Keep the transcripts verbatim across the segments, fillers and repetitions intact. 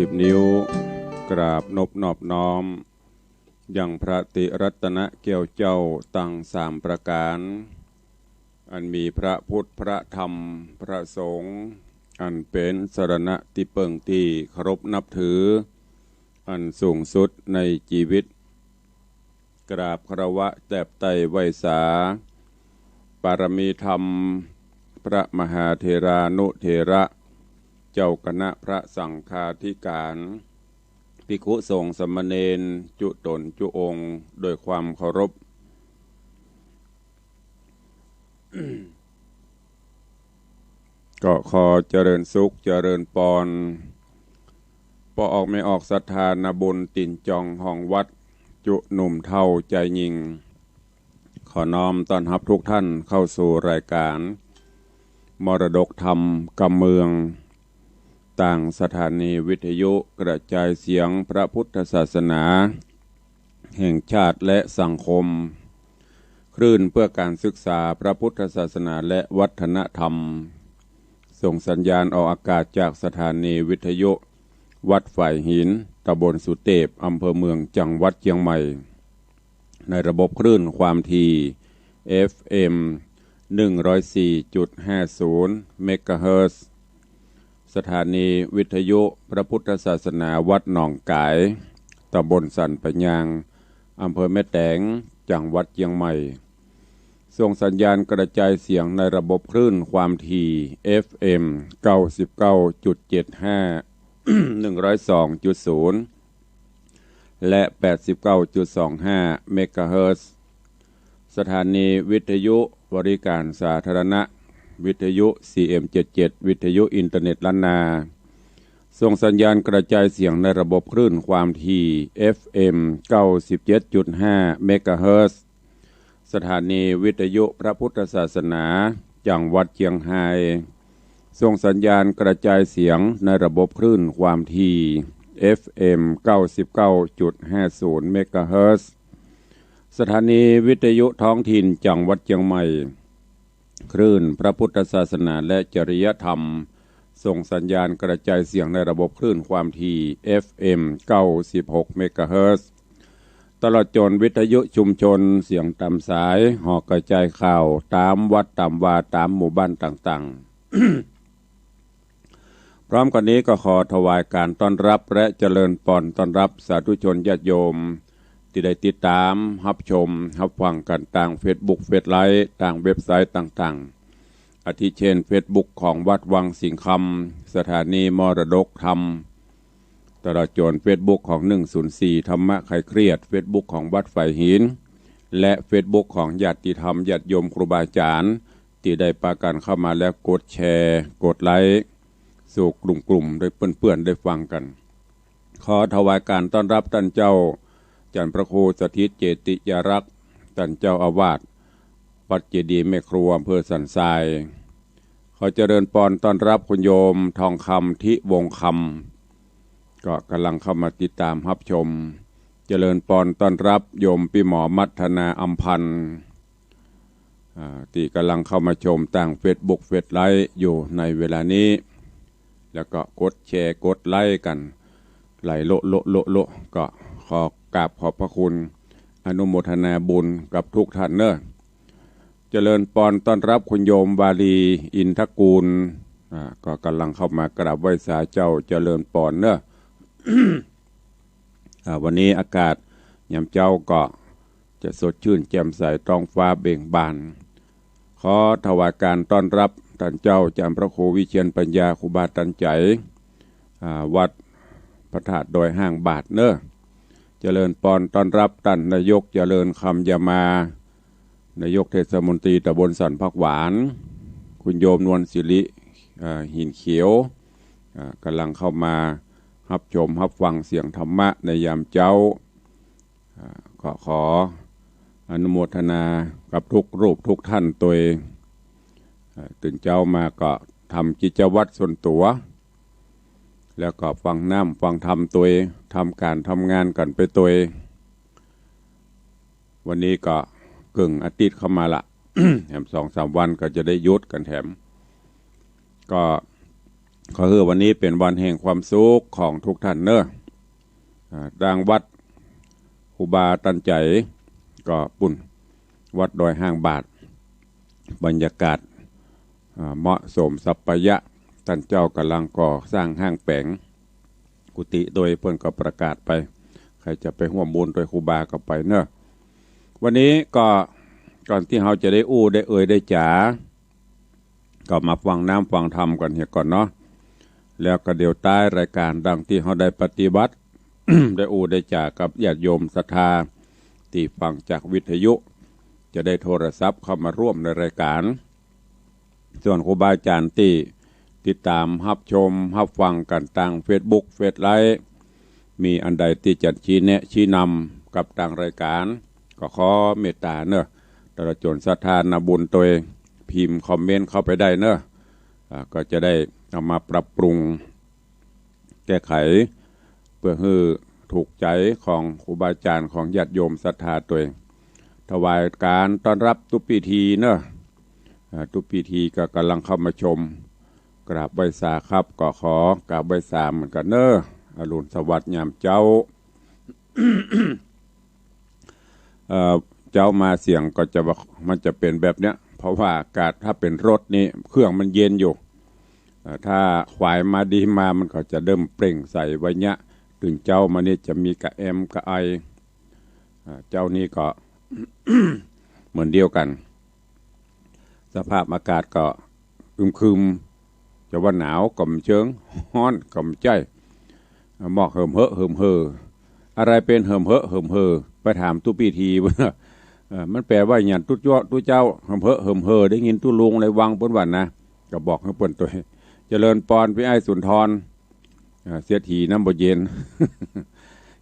สิบนิ้ว กราบนบนอบน้อม ยังพระติรัตนแก้วเจ้าตังสามประก๋าน อันมีพระพุทธ พระธรรม พระสงฆ์ อันเป๋นสรณะตี้เปิ้งตี้เคารพนับถือ อันสูงสุดในจีวิต กราบคารวะแตบไต้ไหว้สา ปารมีธรรม พระมหาเถรานุเถระ เจ้าคณะพระสังฆาธิการ ภิกขุสงฆ์สามเณร จุ๊ต๋นจุ๊องค์ โดยความเคารพ ก็ขอเจริญสุขเจริญปอน ป้อออกแม่ออกศรัทธานาบุญตี๋นจองห้องวัด จุ๊หนุ่มเฒ่าจายญิง ขอน้อมต้อนฮับทุกท่านเข้าสู่รายการ มรดกธรรมกำเมือง ตางสถานีวิทยุกระจายเสียงพระพุทธศาสนา แห่งชาติและสังคม คลื่นเพื่อการศึกษาพระพุทธศาสนาและวัฒนธรรม ส่งสัญญาณออกอากาศจากสถานีวิทยุวัดฝายหิน ตำบลสุเตพ อำเภอเมือง จังหวัดเจียงใหม่ ในระบบคลื่นความถี่ เอฟเอ็ม หนึ่งร้อยสี่จุดห้าศูนย์ เมกะเฮิรตซ์ สถานีวิทยุพระพุทธศาสนาวัดหนองก๋าย ตำบลสันป่ายาง อำเภอแม่แตง จังหวัดเจียงใหม่ ส่งสัญญาณกระจายเสียงในระบบคลื่นความถี่ เอฟเอ็ม เก้าสิบเก้าจุดเจ็ดห้า หนึ่งร้อยสองจุดศูนย์ และ แปดสิบเก้าจุดสองห้า เมกะเฮิรตซ์ สถานีวิทยุบริการสาธารณะ วิทยุ ซีเอ็มเจ็ดเจ็ด วิทยุอินเทอร์เน็ตล้านนา ส่งสัญญาณกระจายเสียงในระบบคลื่นความถี่ เอฟเอ็ม เก้าสิบเจ็ดจุดห้า เมกะเฮิรตซ์ สถานีวิทยุพระพุทธศาสนา จังหวัดเจียงฮาย ส่งสัญญาณกระจายเสียงในระบบคลื่นความถี่ เอฟเอ็ม เก้าสิบเก้าจุดห้าศูนย์ เมกะเฮิรตซ์ สถานีวิทยุท้องถิ่นจังหวัดเจียงใหม่ คลื่นพระพุทธศาสนาและจริยธรรม ส่งสัญญาณกระจายเสียงในระบบคลื่นความถี่ เอฟเอ็ม เก้าสิบหก เมกะเฮิรตซ์ ตลอดจ๋นวิทยุชุมชนเสียงต๋ามสาย ห่อกระจายข่าวต๋ามวัดต๋ามวาต๋ามหมู่บ้านต่างๆ พร้อมกั๋นนี้ก็ขอถวายการต้อนรับและเจริญปอนต้อนรับสาธุชนญาติโยม ตี้ได้ติดต๋าม ฮับชม ฮับฟังกั๋นตางเฟซบุ๊ก เฟซไลฟ์ ตางเว็บไซต์ต่างๆ อาทิเช่นเฟซบุ๊กของวัดวังสิงห์คำ สถานีมรดกธรรม ตลอดจ๋นเฟซบุ๊กของหนึ่งศูนย์สี่ ธรรมะคลายเครียด เฟซบุ๊กของวัดฝายหิน และเฟซบุ๊กของญาติธรรมญาติโยมครูบาอาจ๋ารย์ ตี้ได้ปากั๋นเข้ามาแล้วกดแชร์ กดไลก์ สู่กลุ่มๆ ได้เปื้อนๆ ได้ฟังกั๋น ขอถวายการต้อนรับต้านเจ้า จันทร์พระครูสถิตเจติยารักษ์ ต้านเจ้าอาวาสวัดเจดีย์แม่ครัว อำเภอสันทราย ขอเจริญปอนต้อนรับคุณโยมทองคำ ทิวงศ์คำ ก็ก่ำลังเข้ามาติดต๋ามฮับชม เจริญปอนต้อนรับโยมปี้หมอมัทนาอำพันธ์ อ่า ตี้ก่ำลังเข้ามาชมตางเฟซบุ๊ก เฟซไลฟ์อยู่ในเวลานี้ แล้วก็กดแชร์ กดไลก์กั๋น ไหลโละโละโละโละ ก็ขอกราบขอบพระคุณ อนุโมทนาบุญกับทุกท่านเนอะ เจริญปอนต้อนรับคุณโยมวาลี อินทกูล อ่า ก็ก่ำลังเข้ามากราบไหว้สาเจ้า เจริญปอนเนอะ อ่า วันนี้อากาศยามเจ๊าก็ จะสดชื่นแจ่มใส ท้องฟ้าเบ่งบาน ขอถวายการต้อนรับต้านเจ้าจันทร์พระครูวิเชียรปัญญา ครูบาตันใจ๋ อ่า วัดพระธาตุดอยห้างบาทเนอะ เจริญปอนต้อนรับต้านนายกเจริญคำยามา นายกเทศมนตรีตำบลสันผักหวาน คุณโยมนวลสิริ อ่า หินเขียว อ่า ก่ำลังเข้ามาฮับชมฮับฟังเสียงธรรมะในยามเจ๊า อ่า ก็ขออนุโมทนากับทุกรูปทุกท่านตวย อ่า ตื่นเจ๊ามาก็ทำกิจวัตรส่วนตั๋ว แล้วก็ฟังน้ำฟังธรรมตวย ทำก๋านทำงานกั๋นไปตวย วันนี้ก็เกิ่งอาทิตย์เข้ามาละ แถมสองสามวันก็จะได้หยุดกั๋นแถม ก็ ขอหื้อวันนี้เป๋นวันแห่งความสุขของทุกท่านเน่อ อ่า ตางวัดครูบาตันใจ๋ก็ปู้น วัดดอยห้างบาด บรรยากาศ อ่า เหมาะสมสัปปายะ ต้านเจ้าก่ำลังก่อสร้างห้างแป๋งกุฏิโตย เปิ้นก็ประกาศไป ใผจะไปฮ่วมบุญโตยครูบาก็ไปเน่อ วันนี้ก็ก่อนตี้เฮาจะได้อู้ได้เอ่ยได้จ๋า ก็มาฟังน้ำฟังธรรมกั๋นเหียก่อนเนาะ แล้วก็เดี๋ยวต๊ายรายก๋านดังตี้เฮาได้ปฏิบัติ ได้อู้ได้จ๋ากับญาติโยมศรัทธาตี้ฟังจากวิทยุ จะได้โทรศัพท์เข้ามาร่วมในรายก๋าน ส่วนครูบาอาจ๋ารย์ตี้ติดต๋ามฮับชมฮับฟังกั๋นตางเฟซบุ๊ก เฟซไลฟ์ มีอันใดตี้จะชี้แนะชี้นำกับตางรายก๋าน ก็ขอเมตต๋าเน่อ ตลอดจ๋นศรัทธานาบุญโตย พิมพ์คอมเมนต์เข้าไปได้เน่อ อ่า ก็จะได้เอามาปรับปรุงแก้ไข เปื้อหื้อถูกใจ๋ของครูบาอาจ๋ารย์ของญาติโยมศรัทธาโตย ถวายก๋านต้อนฮับตุ๊ปีธีเน่อ อ่า ตุ๊ปีธีก็ก่ำลังเข้ามาชม กราบไหว้สาครับ ก็ขอกราบไหว้สาเหมือนกั๋นเน่อ อรุณสวัสดิ์ยามเจ๊า เอ่อ เจ๊ามาเสียงก็จะว่า มันจะเป๋นแบบเนี้ย เพราะว่าอากาศถ้าเป๋นรถนี่เครื่องมันเย็นอยู่ เอ่อ ถ้าขวายมาดีมามันก็จะเริ่มเปล่งใสไวเนี้ย ตื่นเจ๊ามานี่จะมีกระแอมกระไอ อ่า เจ๊านี่ก็ เหมือนเดียวกั๋น สภาพอากาศก็อึมครึม จะว่าหนาวก็บ่เจิง ฮ้อนก็บ่ใจ้ หมอกเหิมเหอะเหิมเห่อ อะไรเป๋นเหิมเหอะเหิมเห่อ ไปถามตุ๊ปีธี เออ มันแปลว่าหยัง ตุ๊เจ้า ตุ๊เจ้า เหิมเหอะเหิมเห่อ ได้ยินตุ๊ลุงในวังเปิ้นว่านะ ก็บอกหื้อเปิ้นโตย เจริญปอนพี่อ้ายสุนทร อ่า เสียทีน้ำบ่เย็น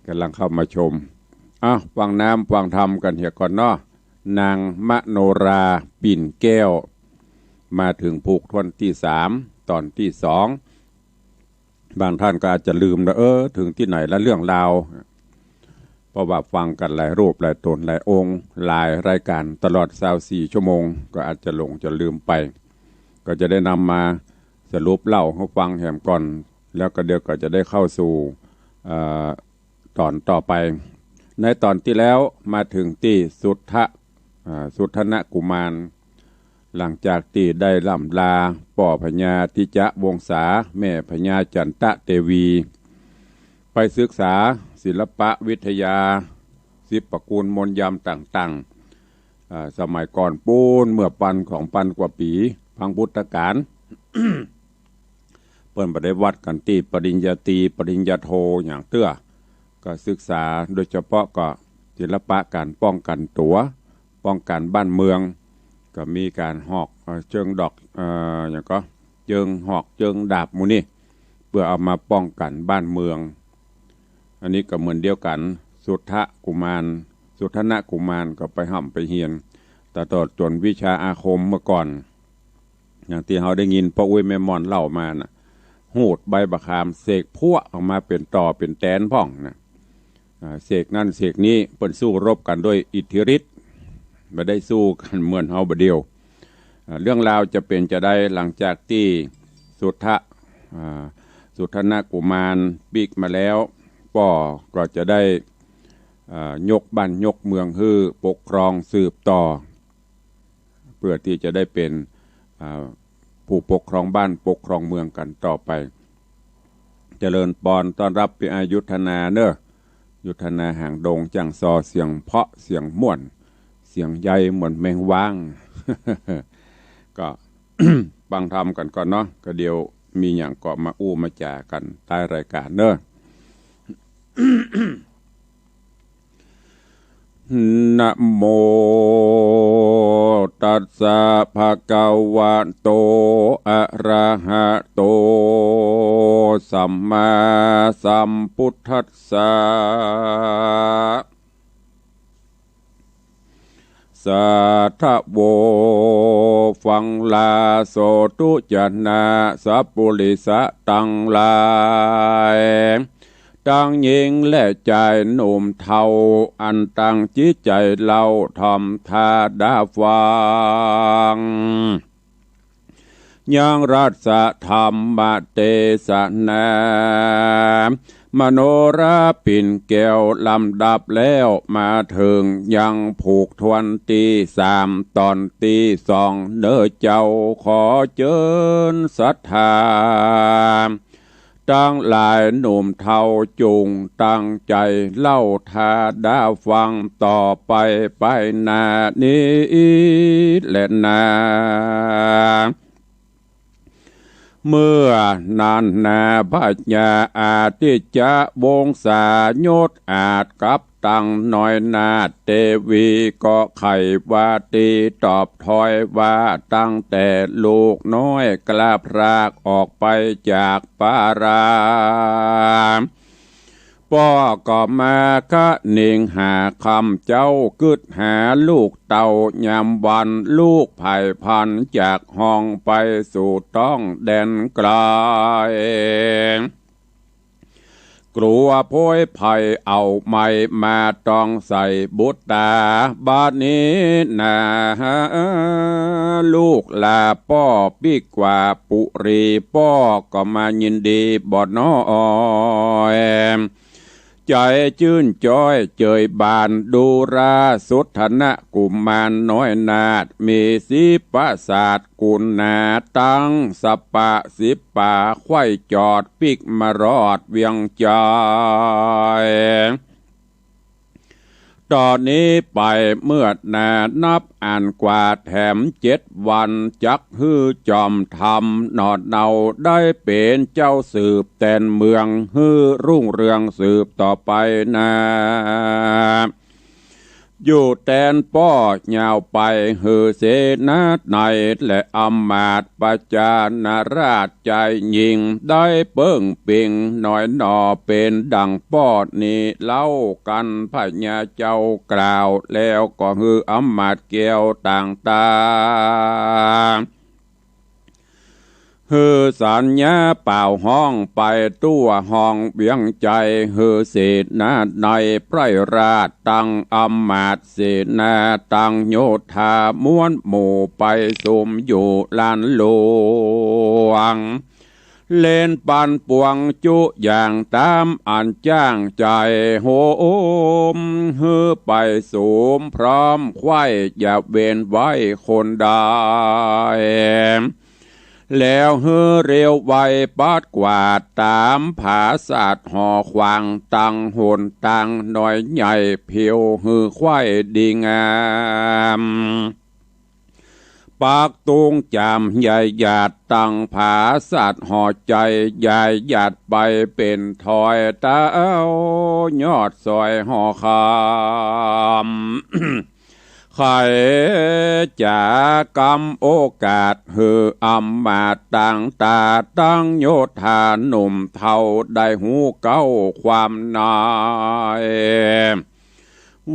ก่ำลังเข้ามาชม อ้าว ฟังน้ำฟังธรรมกั๋นเหียก่อนเนาะ นางมโนรา ปิ่นแก้ว มาเถิงผูกถ้วนตี้สาม ต๋อนตี้สอง บางท่านก็อาจจะลืมนะ เออ เถิงตี้ไหนละเรื่องราว เพราะว่าฟังกั๋นหลายรูปหลายต๋นหลายองค์ หลายรายก๋านตลอดซาวสี่ชั่วโมง ก็อาจจะหลงจะลืมไป ก็จะได้นำมาสรุปเล่าหื้อฟังแหมก่อน แล้วก็เดี๋ยวก็จะได้เข้าสู่ เอ่อ ต๋อนต่อไป ในต๋อนตี้แล้วมาเถิงตี้สุทธะ อ่า สุทธนกุมาร หลังจากตี้ได้ล่ำลาป้อพญาทิจวงศา แม่พญาจันตะเตวี ไปศึกษาศิลปะวิทยา สิบประกูลมนต์ยำต่างๆ อ่า สมัยก่อนปู๊นเมื่อปันสองปันกว่าปี๋ พังพุทธกาล เปิ้นบ่ได้วัดกั๋นตี้ปริญญาตรี ปริญญาโทหยังเตื้อ ก็ศึกษาโดยเฉพาะก็ศิลปะก๋านป้องกั๋นตั๋ว ป้องกั๋นบ้านเมือง ก็มีก๋านหอก เอ่อ เจิงดอก เอ่อ หยังก็ เจิงหอก เจิงดาบหมู่นี้ เปื้อเอามาป้องกั๋นบ้านเมือง อันนี้ก็เหมือนเดียวกั๋น สุทธะกุมาร สุทธนกุมารก็ไปฮ่ำไปเฮียน ตลอดจ๋นวิชาอาคมเมื่อก่อน อย่างตี้เฮาได้ยินป้ออุ๊ยแม่ม่อนเล่ามาน่ะ หูดใบบ่าขาม เสกพลั่วออกมาเป๋นต่อเป๋นแตนพ่องนะ อ่า เสกนั่นเสกนี้ เปิ้นสู้รบกั๋นด้วยอิทธิฤทธิ์ บ่ได้สู้กั๋นเหมือนเฮาบ่าเดี่ยว อ่า เรื่องราวจะเป๋นจาใดหลังจากตี้สุทธะ อ่า สุทธนกุมารปิ๊กมาแล้ว ป้อก็จะได้ อ่า ยกบ้านยกเมืองหื้อปกครองสืบต่อ เปื้อตี้จะได้เป๋น อ่า ผู้ปกครองบ้านปกครองเมืองกั๋นต่อไป เจริญปอนต้อนฮับปี้อ้ายยุทธนาเน่อ ยุทธนาหางดง จ้างซอ เสียงเพราะ เสียงม่วน เสียงใยเหมือนแมงว้าง ก็ ฟังธรรมกั๋นก่อนเนาะ ก็เดี๋ยวมีหยังก็มาอู้มาจ๋ากั๋นใต้รายก๋านเน่อ นะโมตัสสะ ภะคะวะโต อะระหะโต สัมมาสัมพุทธัสสะ สาธะโว ฟังลาโสธุจะนา สัปปุริสะตังหลาย ตังญิงและจายหนุ่มเฒ่า อันตังจิตใจ๋เล่าถ่อมถ้าดาฟัง ยังรัสธรรมเตสนา มโนราปิ่นแก้วลำดับแล้ว มาเถิงยังผูกทวนตี้สาม ต๋อนตี้สองเน่อเจ้า ขอเจิญศรัทธาตังหลายหนุ่มเฒ่า จุ่งตั้งใจ๋เล่าถ้าดาฟังต่อไป ไปหน้านี้แลนา เมื่อนั้นนา พญาอาทิจจวงศาโยธากับตังน้อยนาฏเตวีก็ใค่ว่าตี้ตอบถ้อยว่า ตั้งแต่ลูกน้อยกล้าพรากออกไปจากปารา ป้อก็มาคะนิงหาค่ำเจ๊ากึ๊ดหาลูกเต้ายามวัน ลูกไพร่พลันจากห้องไปสู่ต๊องแดนไก๋ กลัวโพยภัยเอาไหม้มาต้องใส่บุตรา บาดนี้นา ลูกลาป้อปิ๊กกว่าปุรี ป้อก็มายินดีบ่น้อย ใจ๋จื้นจ๊อยเจยบาน ดูราสุทธนกุมารน้อยนาฏ มีสิบประสาทกุณา ตังสะปะสิบป๋า ใค่จอดปิ๊กมารอดเวียงใจ๋ ต่อนี้ไปเมื่อนานับอันกว่าแถมเจ็ดวัน จักหื้อจอมธรรมหนอเนา ได้เป๋นเจ้าสืบแตนเมือง หื้อรุ่งเรืองสืบต่อไปนา อยู่แตนป้อยาวไป หื้อเสนานัยและอำมาตย์ประจานาราชจายญิง ได้เปิ้งปิงหน้อยหนอ เป๋นดั่งป้อนี้เล่า กันพญาเจ้ากล่าว แล้วก็หื้ออำมาตย์แก้วต่างตา หื้อสัญญาเป่าฮ้องไปทั่วห้องเวียงใจ๋ หื้อเสนานัยไพร่ราชตังอำมาตย์เสนาตังโยธา ม้วนหมู่ไปสุมอยู่ลานหลวง เล่นปันปวงจุอย่างต๋ามอันจ้างใจ๋โหม หื้อไปสุมพร้อมใคว่ อย่าเว้นไว้คนใด แล้วหื้อเร็วไวปัดกวาดต๋ามผาสาทหอขวางตังหนตางน้อยใหญ่ ผิวหื้อใคว่ดีงาม ปักตุงจามใหญ่หยาดตังผาสาทหอใจ๋ ใหญ่หยาดไปเป๋นถ้อยเต้ายอดซอยหอคำ ใค่จ๋ากำโอกาสหื้ออำมาตย์ต่างตาตังโยธาหนุ่มเฒ่าได้ฮู้เก๊าความใน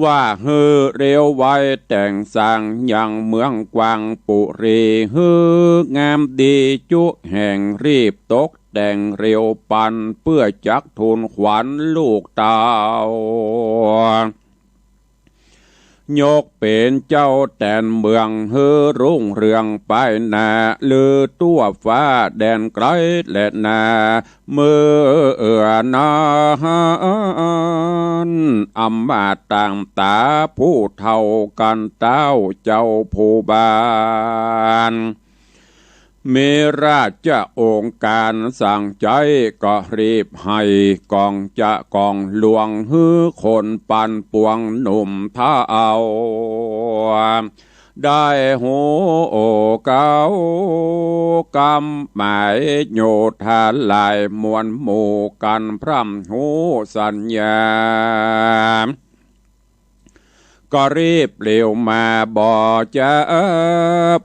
ว่าหื้อเร็วไวแต่งสร้างยังเมืองกวางปุรี หื้องามดีจุแห่งรีบตกแต่งเร็วปัน เปื้อจักทูลขวัญลูกเต้า ยกเป๋นเจ้าแตนเมืองหื้อรุ่งเรืองไปหน้า ลือทั่วฟ้าแดนไก๋แลนา เมื่อนั้นอำมาตย์ต่างตาผู้เฒ่ากั๋นเต้าเจ้าผู้บ้าน มีราชองค์การสั่งใจ๊ก็รีบหื้อกองจะกองหลวงหื้อคนปันปวงหนุ่มเฒ่า ได้ฮู้เก๊ากำหมายโยธาหลายมวลหมู่กั๋นพร่ำฮู้สัญญา ก็รีบเร็วมาบ่จ๊า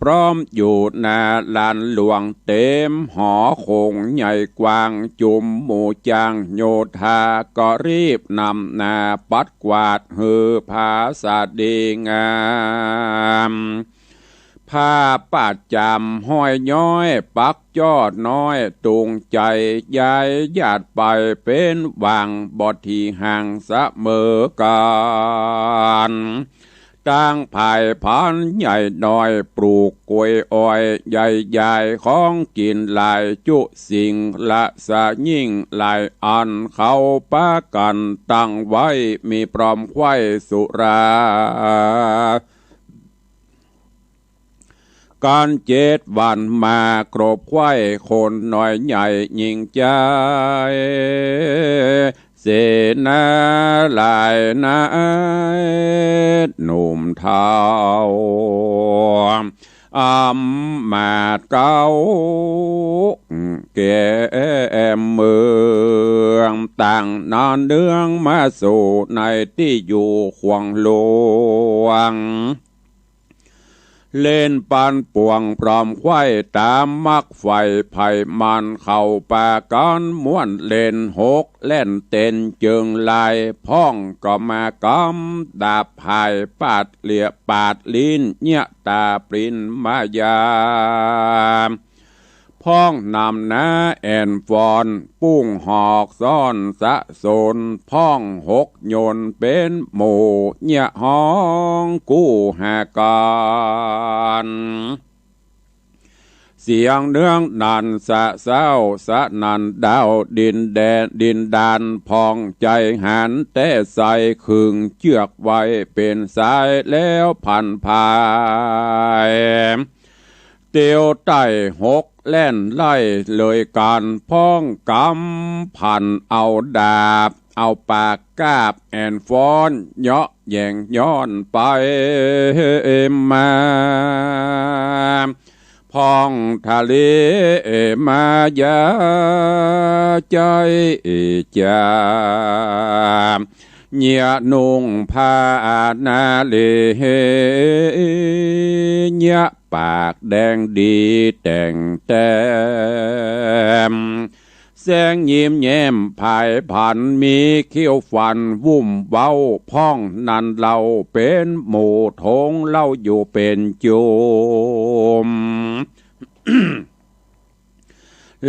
พร้อมอยู่หน้าลานหลวงเต๋มหอโขงใหญ่กว้าง จุมหมู่จ้างโยธาก็รีบนำหน้าปัดกวาดหื้อผาสาทดีงาม ผ้าประจ๋ำห้อยย้อยปักจ้อน้อยตุงใจ๋ ย้ายหยาดไปเป๋นหว่างบ่ถี่ห่างเสมอกั๋น ตังผายผานใหญ่น้อย ปลูกก๋วยอ้อยใหญ่ใหญ่ ของกิ๋นหลายจุสิ่ง ละสะยิ่งหลายอัน เขาปากั๋นตั้งไว้ มีปรอมใคว้สุรา กั๋นเจ็ดวันมา กรบใคว้คนน้อยใหญ่ยิ่งใจ๋ เสนาหลายนายหนุ่มเฒ่า อำมาตย์เก๊า แก่เมือง ต่างนานเนืองมาสู่ในตี้อยู่ขวางหลวง เล่นปันป่วงปรอมใคว้ต๋ามมักใฝ่ ใผมันเข้าปากั๋นม่วนเล่น หกแล่นเต้นเจิงลาย พ่องก็มากำดาบผาย ปาดเหลี่ยปาดลิ้น เยียะต๋าปริ้นมายาม พ่องนำหน้าแอ่นฟ้อน ปุ้งหอกซ้อนสะสน พ่องหกยนต์เป๋นหมู่ เยียะฮ้องกู้หากั๋น เสียงเนืองนันสะเซ้า สะนันดาวดินแดน ดินดาน พ่องใจ๋หันแต๊ใส่ ขึงเจื้อกไว้เป๋นสายแล้วพันผาย เตียวใต้หกแล่นไล่เลยกั๋น พ่องกำผันเอาดาบ เอาปากกาบแอ่นฟ้อน เยาะแหย่งย้อนไปมา พ่องทะเลมายาใจ๋จ๋า เยียะนุ่งผ้านาลีเยียะ ปากแดงดีแต่งแต้ม แสงยิ้มแย้มผายผัน มีคิ้วฟันวุ่มเว้า พ่องนั้นเล่าเป๋นหมู่ ถงเล่าอยู่เป๋นจุม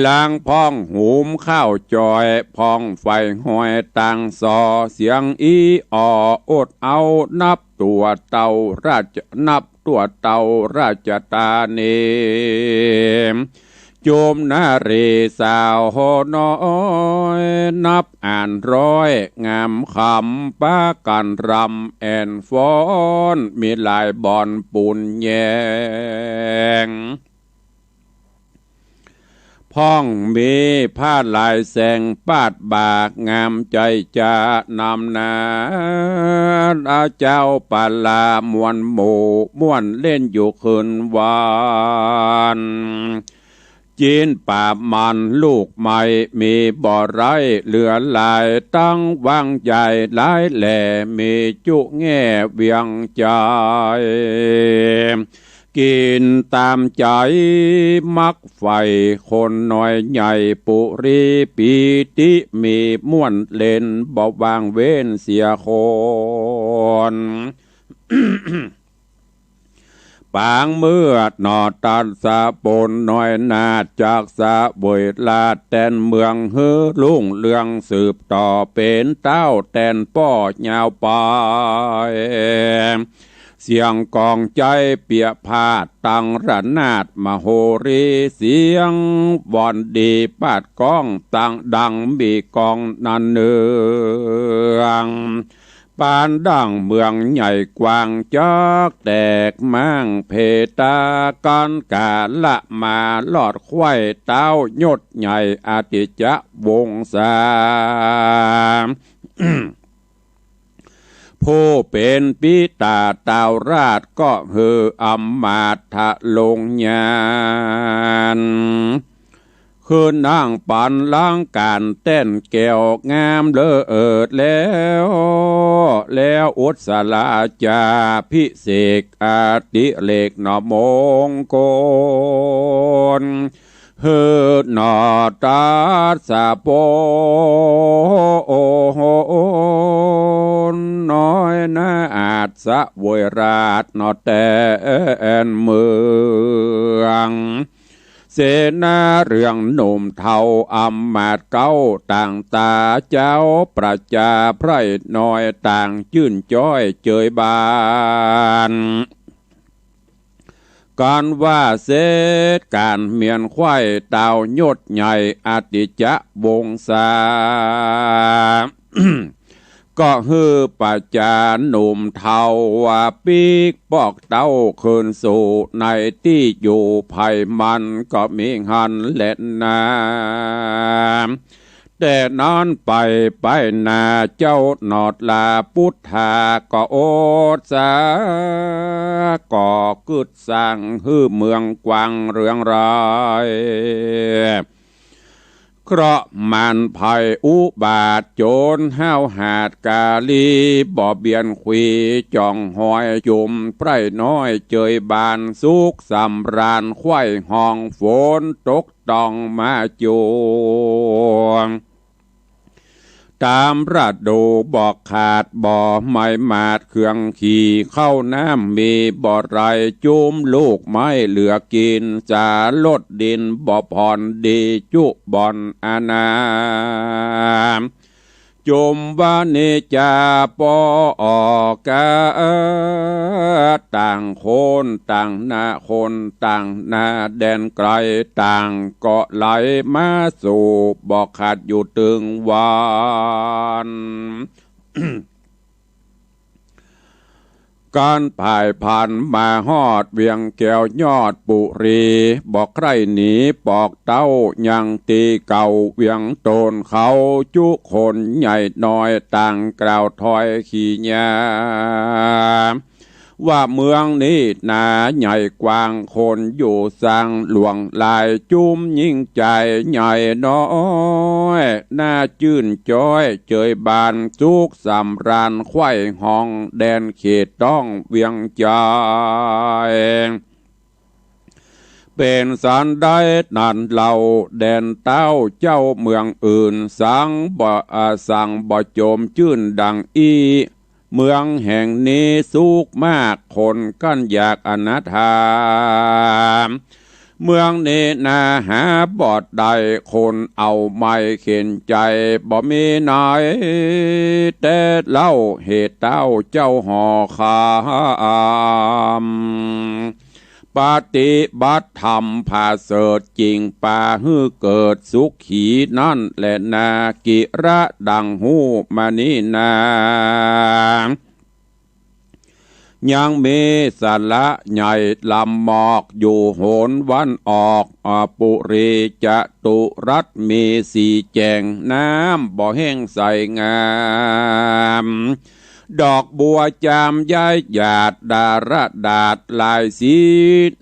ลางพ่องหุมข้าวจอย พ่องไฟห้อยตังซอ เสียงอี้อออดเอา นับตั๋วเต้าราช นับตั๋วเต้าราชตานี จุมนารีสาวน้อย นับอ่านร้อยงามคำ ปากั๋นรำแอ่นฟ้อน มีหลายบ่อนปูนแยง พ่องมีผ้าลายแสงปาดบ่า งามใจ๋จ๋านำหน้า อาเจ้าปาลาม่วนหมู่ ม่วนเล่นอยู่คืนวัน จีนป่ามันลูกใหม่ มีบ่ไร้เหลือหลาย ตั้งวังใหญ่หลายแหล่ มีจุแง่เวียงใจ๋ กิ๋นต๋ามใจ๋มักใฝ่ คนน้อยใหญ่ปุรีปีติ มีม่วนเล่นบ่ว่างเว้นเสียคน ปางเมือดหนอตัดสะปนน้อยนา จักเสวยราชแตนเมือง หื้อรุ่งเรืองสืบต่อ เป๋นเต้าแตนป้อยาวไป เสียงกลองใจ๋เปียพาด ตังระนาดมโหรี เสียงวอนดีปาดก้อง ตังดังมีกลองนันเนือง ปานดั่งเมืองใหญ่กว้าง จักแตกม้างเพตา กั๋นก๋าละมาลอดใคว้ เต้ายศใหญ่อติจจวงศา ผู้เป๋นปิตาเต้าราช ก็หื้ออำมาตย์ทะลงญาณ ขึ้นนั่งปันลังก๋านแต้นแก้วงามเลิศแล้ว แล้วอุสสลาจาภิเษกอติเรกหนอมงคล หื้อหนอตัสสะปนน้อยนาอัศเวยราชหนอแตนเมือง เสนาเหลืองหนุ่มเฒ่าอำมาตย์เก๊าต่างต๋าเจ๊า ประจาไพร่น้อยต่างจื้นจ๊อยเจยบาน กั๋นว่าเสร็จก๋านเมียนไขว้ต๋าวยศใหญ่อติจจวงศา ก็หื้อประจาหนุ่มเฒ่าว่าปิ๊กปอกเต้าคืนสู่ในตี้อยู่ ใผมันก็มีหั้นแลนา แต่นั้นไปไปนาเจ้าหนอดลาปุทธาก็อดสา ก็กึ๊ดสร้างหื้อเมืองกว้างเรืองราย เคราะห์มารภัยอุบาทโจรห้าวหาดกาลี บ่เบียนขวีจ่องหอยจุมไพร่น้อยเจยบาน สุขสำราญไขว้ห้องฝนตกต้องมาจวง ต๋ามฤดูบ่ขาดบ่ไหม้หมาดเครื่องขี่ ข้าวน้ำมีบ่ไหร่จุมลูกไม้เหลือกิ๋น สาลดดินบ่ผ่อนดีจุบ่อนอาณา จุมวานิจจาปอออกา ต่างคนต่างนา คนต่างนาแดนไกลต่างก็ไหลมาสู่ บ่ขาดอยู่ตึงวัน ก๋านผายผ่านมาฮอดเวียงแก้วยอดปุรี บ่ใคร่หนีปอกเต้ายังตี้เก่า เวียงโตนเขาจุคนใหญ่น้อยต่างกล่าวถ้อยขี้ยา ว่าเมืองนี้นาใหญ่กว้างคนอยู่สังหลวงหลายจุมยิ่งใจ๋ใหญ่น้อย น่าจื้นจ๊อยเจยบานสุขสำราญไขว้ห้องแดนเขตต้องเวียงใจ๋ เป๋นสันใดนั้นเล่าแดนเต้าเจ้าเมืองอื่นสังบ่ อ่า สังบ่จมจื้นดังอี้ เมืองแห่งนี้สุขมากคนกั้นอยากอนาถา เมืองนี้นาหาบ่ได้คนเอาไม้เข็นใจ๋บ่มีไหน แต่เล่าเหตุเต้าเจ้าหอคำ ปฏิบัติธรรมผาเสริฐจิ่งปาหื้อเกิดสุขีนั้นแลนา กิระดังฮู้มานี้นา ยังมีสาระใหญ่ลำมอกอยู่หนวันออก อ่า ปุรีจตุรัสมีสีแจ่ง น้ำบ่แห้งใสงาม ดอกบัวจามย้ายหยาดดาระดาษหลายสี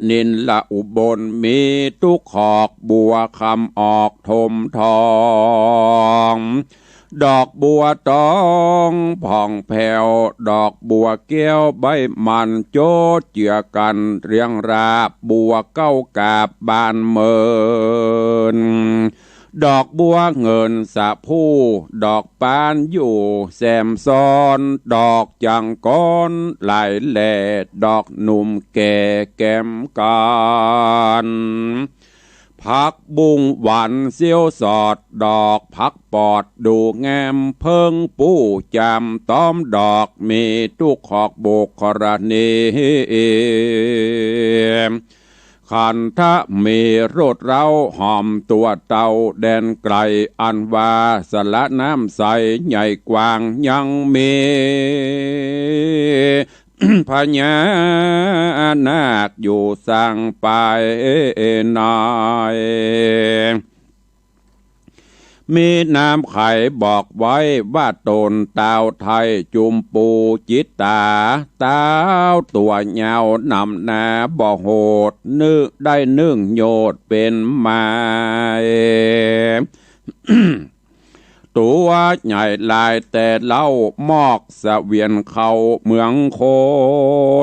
นิลละอุบลมีทุกขอก บัวคำออกทมทอง ดอกบัวตองผ่องแผ้ว ดอกบัวแก้วใบมันโจดเจือกั๋นเรียงราบ บัวเก๊ากาบบานเมิน ดอกบัวเงินสะพู ดอกปานอยู่แซมซ้อน ดอกจังกรหลายแหล่ ดอกหนุ่มแก่แกมกั๋น ผักบุ้งหวานเสี้ยวสอด ดอกผักปอดดูงาม เผิงปูจามต้อมดอก มีทุกขอกบุคคลณี ขันธะมีรสเร้าหอมตัวเต้าแดนไกล อันว่าสระน้ำใสใหญ่กว้างยังมี พญานาคอยู่สังไปใน มีนามไขบอกไว้ว่าต๋นตาวไทยจุมปูจิตตา ตาวตัวยาวนำหน้าบ่โหด นึ่งได้นึ่งโยชน์เป๋นไม้ ตั๋วใหญ่หลายแต่เล่ามอกเสวียนเข้าเมืองค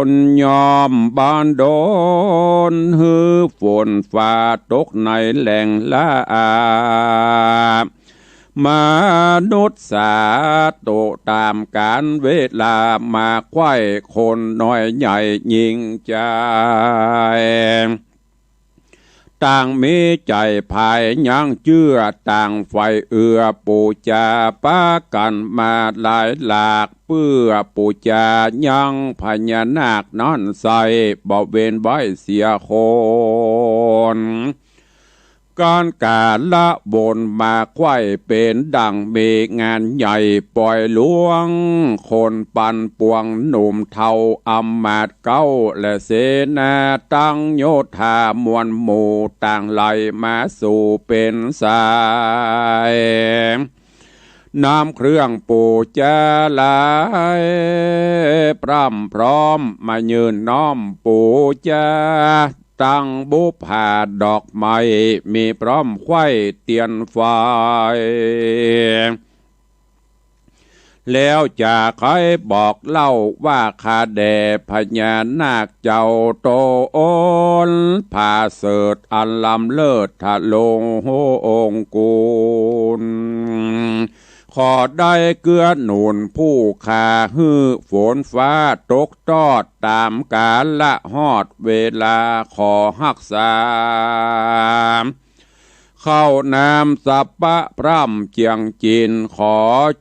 น ย่อมบันดลหื้อฝนฟ้าตกในแหล่งลาอา มนุษย์สาตุต๋ามกาลเวลามาไขว้คนน้อยใหญ่ยิ่งใจ๋ ต่างมีใจ๋ใฝ่ยังเจื้อ ต่างใฝ่เอื้อปู๋จา ปากั๋นมาหลายหลาก เปื้อปู๋จายังพญานาคนั้นใส่ บ่เว้นไว้เสียคน ก๋านก๋าละบนมาไขว้ เป๋นดั่งมีงานใหญ่ ป่อยหลวงคนปันปวง หนุ่มเฒ่าอำมาตย์เก๊า และเสนาตังโยธามวลหมู่ ต่างไหลมาสู่เป๋นสาย นำเครื่องปู๋จาหลาย พร่ำพร้อมมายื่นน้อมปู๋จา ตั้งบุปผาดอกไม้ มีพร้อมไขว้เตียนไฟ แล้วจะใค่บอกเล่าว่า ข้าแด่พญานาคเจ้าต๋น ผาเสริฐอันล้ำเลิศทะลงองกูล ขอได้เกื้อหนุนผู้ข้า หื้อฝนฟ้าตกตอดต๋ามกาละฮอดเวลา ขอฮักษา ข้าวน้ำสัพพะพร่ำเจืองกิ๋น ขอ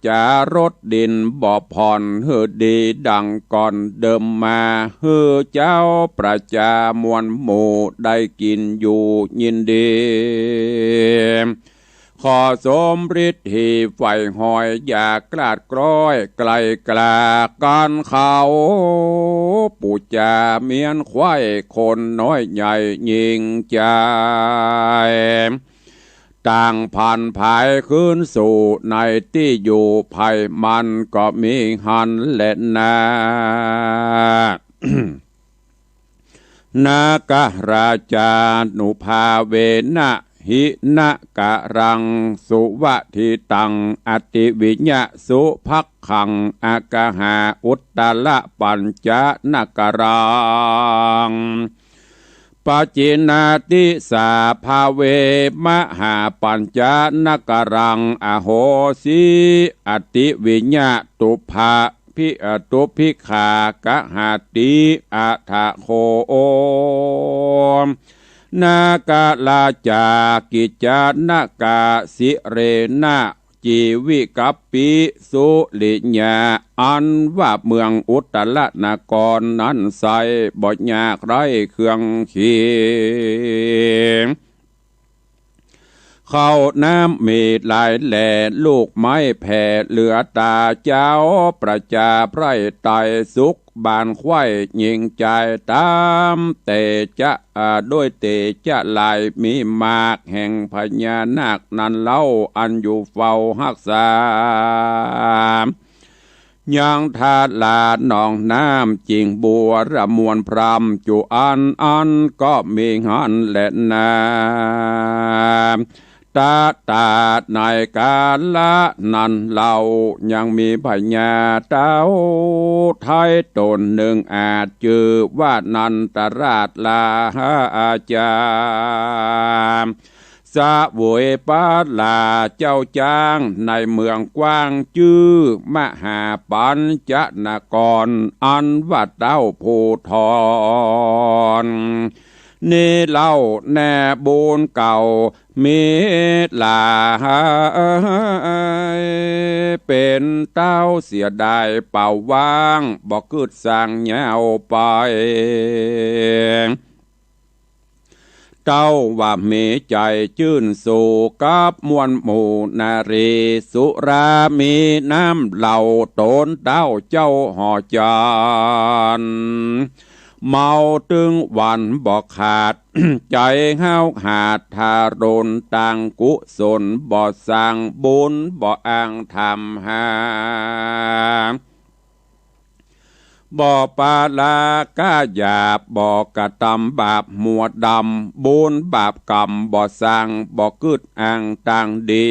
จารสดินบ่ผ่อน หื้อดีดั่งก่อนเดิมมา หื้อเจ้าประจามวลหมู่ ได้กิ๋นอยู่ยินดี ขอสมฤทธิ์หีไฝ่หอย อย่ากลาดกล้อยไกลกลา ก๋านเขาปู๋จาเมี้ยนไขว้ คนน้อยใหญ่ยิ่งใจ๋ ต่างผันผายคืนสู่ ในตี้อยู่ใผมันก็มีหั้นแลนา นากราจานุภาเวนะ หินกรังสุวะทิตัง อติวิยะสุภักขัง อากหาอุตตระปัญจนกรัง ปะจินาติสาภาเว มหาปัญจนกรัง อโหสิ อติวิยะตุภา ภิ อตุภิกขากหาติ อถโข นากราจากิจจนกาสิเรนะ จีวิกัปปิสุริยา อันว่าเมืองอุตตรนครนั้นไส้บ่ยากไร้เครื่องเคียง ข้าวน้ำมีหลายแหล่ ลูกไม้แผ่เหลือต๋า เจ้าประจาไพร่ไตรสุขบานไขว้ ยิ่งใจ๋ต๋ามเตจะะ อา ด้วยเตจะะหลาย มีมากแห่งพญานาคนั้นเล่า อันอยู่เฝ้าฮักษา ยังทาราหนองน้ำ จิ่งบัวระมวลพร่ำจุอันอันก็มีหั้นแลนา ตะตาในกาละนั้นเล่า ยังมีพญาเต้าไท้ต๋นนึ่งอาจจื้อว่านันตราชราชา เสวยพระราชเจ้าจ๊างในเมืองกว้างจื้อมหาปัญจนคร อันว่าเต้าภูธร นี้เล่าแน่บุญเก่ามีหลาย เป๋นเต้าเสียดายเป่าว่าง บ่กึ๊ดสร้างยาวไป เต้าว่ามีใจ๋จื้นสู่กับมวลหมู่นารี สุรามีน้ำเหล้าต๋นเต้าเจ้าหอจัน เมาตึงวันบ่ขาด ใจ๋ห้าวหาดทารุณ ต่างกุศลบ่สร้าง บุญบ่อ้างทำหา บ่ปาลาก้าหยาบ บ่กระตำบาปหัวดำ บุญบาปกรรมบ่สร้าง บ่กึ๊ดอ้างตางดี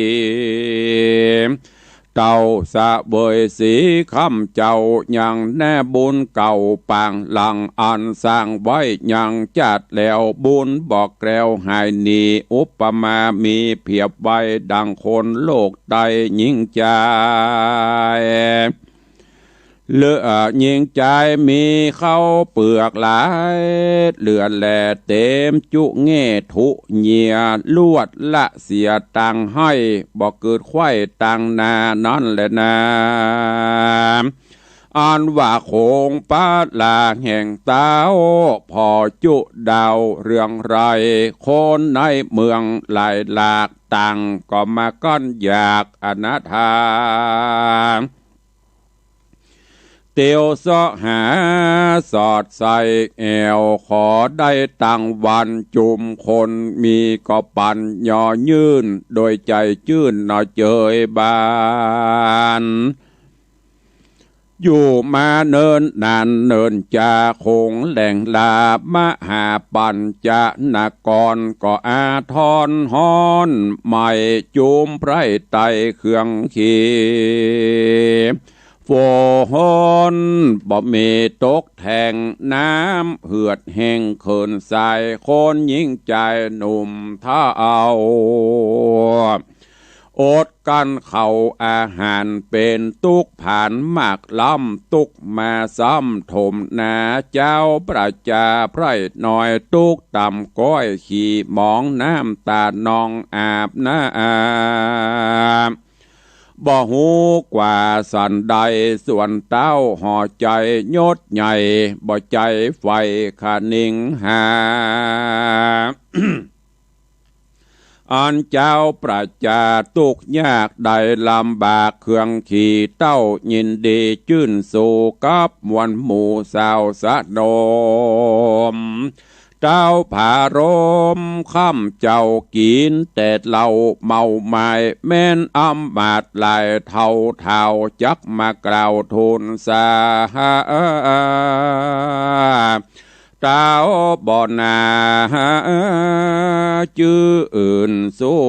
เต้าเสวยสีคำเจ้า ยังแน่บุญเก่าปางหลัง อันสร้างไว้ยังจาติแล้ว บุญบ่แคล้วหายหนี อุปมามีเปรียบไว้ดังคนโลกใต้ยิ่งใจ๋ เลือดหญิงจายมีเข้าเปือกหลาย เลือดแหล่เต็มจุแง่ทุเหยียด ลวดละเสียตังค์ให้ บ่เกิดไขว้ตังค์นานั้นแหละนา อันว่าโขงปะลาแห่งเต้า ผ่อจุดาวเรืองไร คนในเมืองหลายหลาก ต่างก็มากั้นอยากอนาถา เตียวเสาะหาสอดใส่แอ่ว ขอได้ตังค์วันจุมคน มีก็ปันยอยื่น โดยใจ๋จื้นหนอเจยบาน อยู่มาเนิ่นนานเนิ่นจา โขงแหล่งลามหาปัญจนคร ก็อาทรฮ้อนไหม้ จุมไพร่ไตเครื่องขี่ ฝนบ่มีตกแท่ง น้ำเหือดแห้งเขินสาย คนหญิงจายหนุ่มเฒ่า อดกลั้นเข้าอาหาร เป๋นตุ๊กข์ผานมากล้ำ ตุ๊กข์มาซ้ำถมหนา เจ้าประจาไพร่น้อย ตุ๊กข์ต่ำก้อยขี้หมอง น้ำตานองอาบหน้า บ่ฮู้กว่าสันใด ส่วนเต้าห่อใจ๋ยศใหญ่ บ่ใจ๋ใฝ่คะนิงหา อันเจ้าประจาตุ๊กข์ยากได้ลำบากเครื่องขี่ เต้ายินดีจื้นสู่กับมวลหมู่สาวสนม เต้าผารมค่ำเจ้ากิ๋นแต่เหล้าเมามาย แม้นอำมาตย์หลายเฒ่าเฒ่า จักมากล่าวทูลสา เต้าบ่นาจื้ออื่นสู้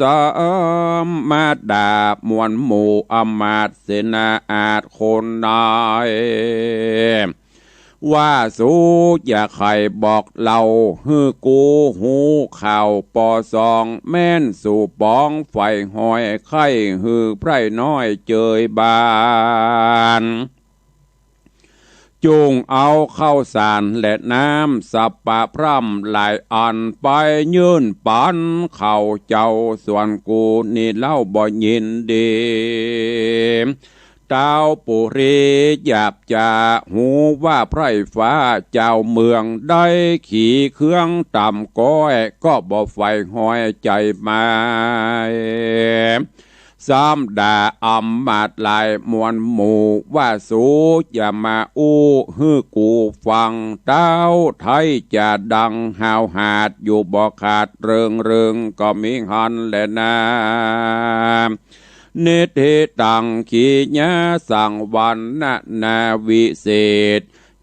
สมดา มวลหมู่อำมาตย์เสนาอาชญ์คนใน ว่าสูอย่าใค่บอกเล่า หื้อกูฮู้ข่าวปอสอง แม้นสูปองใฝ่ฮอย ใค่หื้อไพร่น้อยเจยบาน จุ่งเอาข้าวสารและน้ำสัพพะพร่ำหลายอัน ไปยื่นปันข้าเจ้า ส่วนกูนี้เล่าบ่ยินดี เต้าปุรีอยากจะฮู้ว่าไพร่ฟ้าเจ้าเมือง ได้ขี่เครื่องต่ำก้อย ก็บ่ใฝ่ฮอยใจ๋หมาย สมดาอำมาตย์หลายมวลหมู่ ว่าสูอย่ามาอู้หื้อกูฟัง เต้าไท้จะดังฮาวหาด อยู่บ่ขาดเริงเริงก็มีหั้นแลนา นิทธิตัง กิริยาสังวรนานาวิเศษ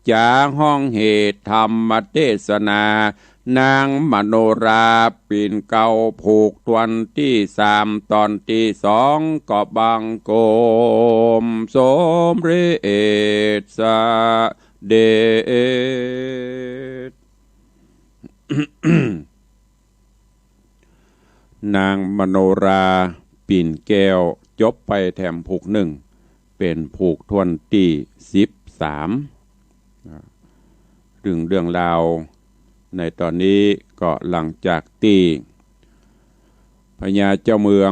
จ๋าฮ้องเหตุธรรมเตสนา นางมโนราปิ่นเกล้าผูกถ้วนตี้สาม ต๋อนตี้สองก็บังคมสมเร็จเสด็จ นางมโนราปิ่นแก้ว จบไปแถมผูกนึ่ง เป๋นผูกถ้วนตี้สิบสาม เรื่อง เรื่องราวในต๋อนนี้ก็หลังจากตี้พญาเจ้าเมือง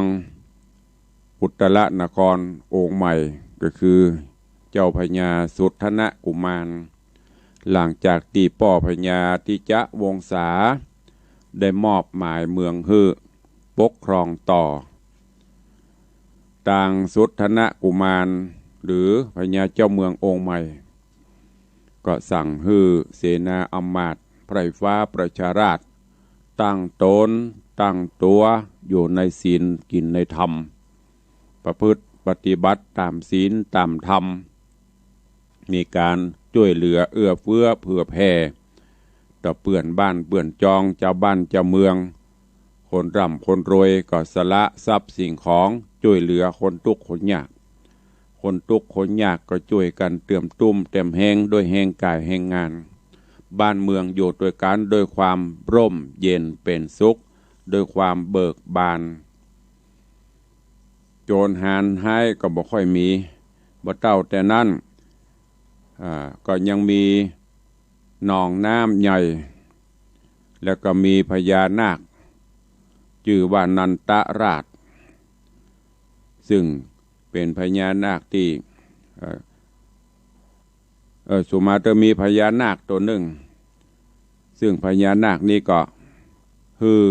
อุตตรนครองค์ใหม่ ก็คือเจ้าพญาสุทธนกุมาร หลังจากตี้ป้อพญาทิจวงศาได้มอบหมายเมืองหื้อปกครองต่อ ตางสุทธนกุมาร หรือพญาเจ้าเมืององค์ใหม่ ก็สั่งหื้อเสนาอำมาตย์ไพร่ฟ้าประชาราษฎร์ ตั้งต๋นตั้งตั๋วอยู่ในศีลกิ๋นในธรรม ประพฤติปฏิบัติต๋ามศีลต๋ามธรรม มีก๋านจ้วยเหลือเอื้อเฟื้อเผื่อแผ่ ต่อเปื้อนบ้านเปื้อนจอง จาวบ้านจาวเมือง คนร่ำคนรวยก็สละทรัพย์สิ่งของจ้วยเหลือคนตุ๊กข์คนยาก คนตุ๊กข์คนยากก็จ้วยกั๋นเติมตุ้มเติมแฮงด้วยแฮงก๋ายแฮงงาน บ้านเมืองอยู่ตวยกั๋นด้วยความร่มเย็นเป๋นสุข ด้วยความเบิกบาน โจรหาญฮ้ายก็บ่ค่อยมี บ่เต้าแต่นั้น อ่า ก็ยังมีหนองน้ำใหญ่ แล้วก็มีพญานาค จื้อว่านันทราช ซึ่งเป๋นพญานาคตี้ เอ่อ เอ่อ สุมาเตอร์มีพญานาคตนนึ่ง ซึ่งพญานาคนี้ก็หื้อ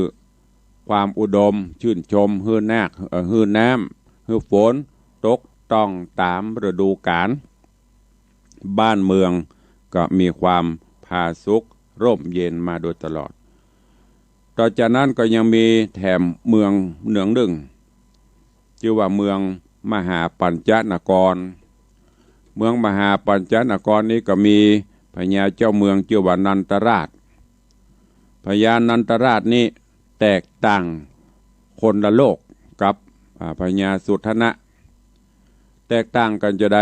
ความอุดมชื่นชม หื้อนาค เอ่อ หื้อน้ำ หื้อฝนตกต้องต๋ามฤดูกาล บ้านเมืองก็มีความผาสุกร่มเย็นมาโดยตลอด ต่อจากนั้นก็ยังมีแถมเมืองเมืองนึ่ง จื้อว่าเมืองมหาปัญจนคร เมืองมหาปัญจนครนี้ก็มีพญาเจ้าเมืองจื้อว่านันทราช พญานันทราชนี้แตกต่างคนละโลกกับ อ่า พญาสุทัณณะ แตกต่างกั๋นจาใด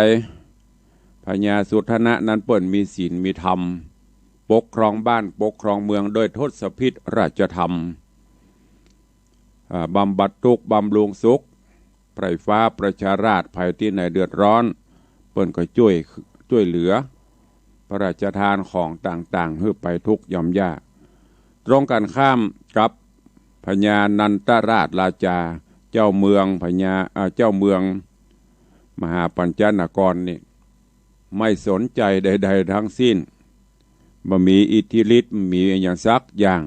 พญาสุทัณณะนั้นเปิ้นมีศีลมีธรรม ปกครองบ้านปกครองเมืองโดยทศพิธราชธรรม อ่า บำบัดทุกข์บำรุงสุข ใผฟ้าประชาราษฎร์ ใผตี้ไหนเดือดร้อน เปิ้นก็จ้วย จ้วยเหลือ พระราชทานของต่างๆ หื้อไปทุกข์หย่อมยาก ตรงกันข้ามกับพญานันทราชราชา เจ้าเมืองพญา อ่า เจ้าเมืองมหาปัญจนครนี้ ไม่สนใจ๋ใดๆ ทั้งสิ้น บ่มีอิทธิฤทธิ์ บ่มีอะหยังสักอย่าง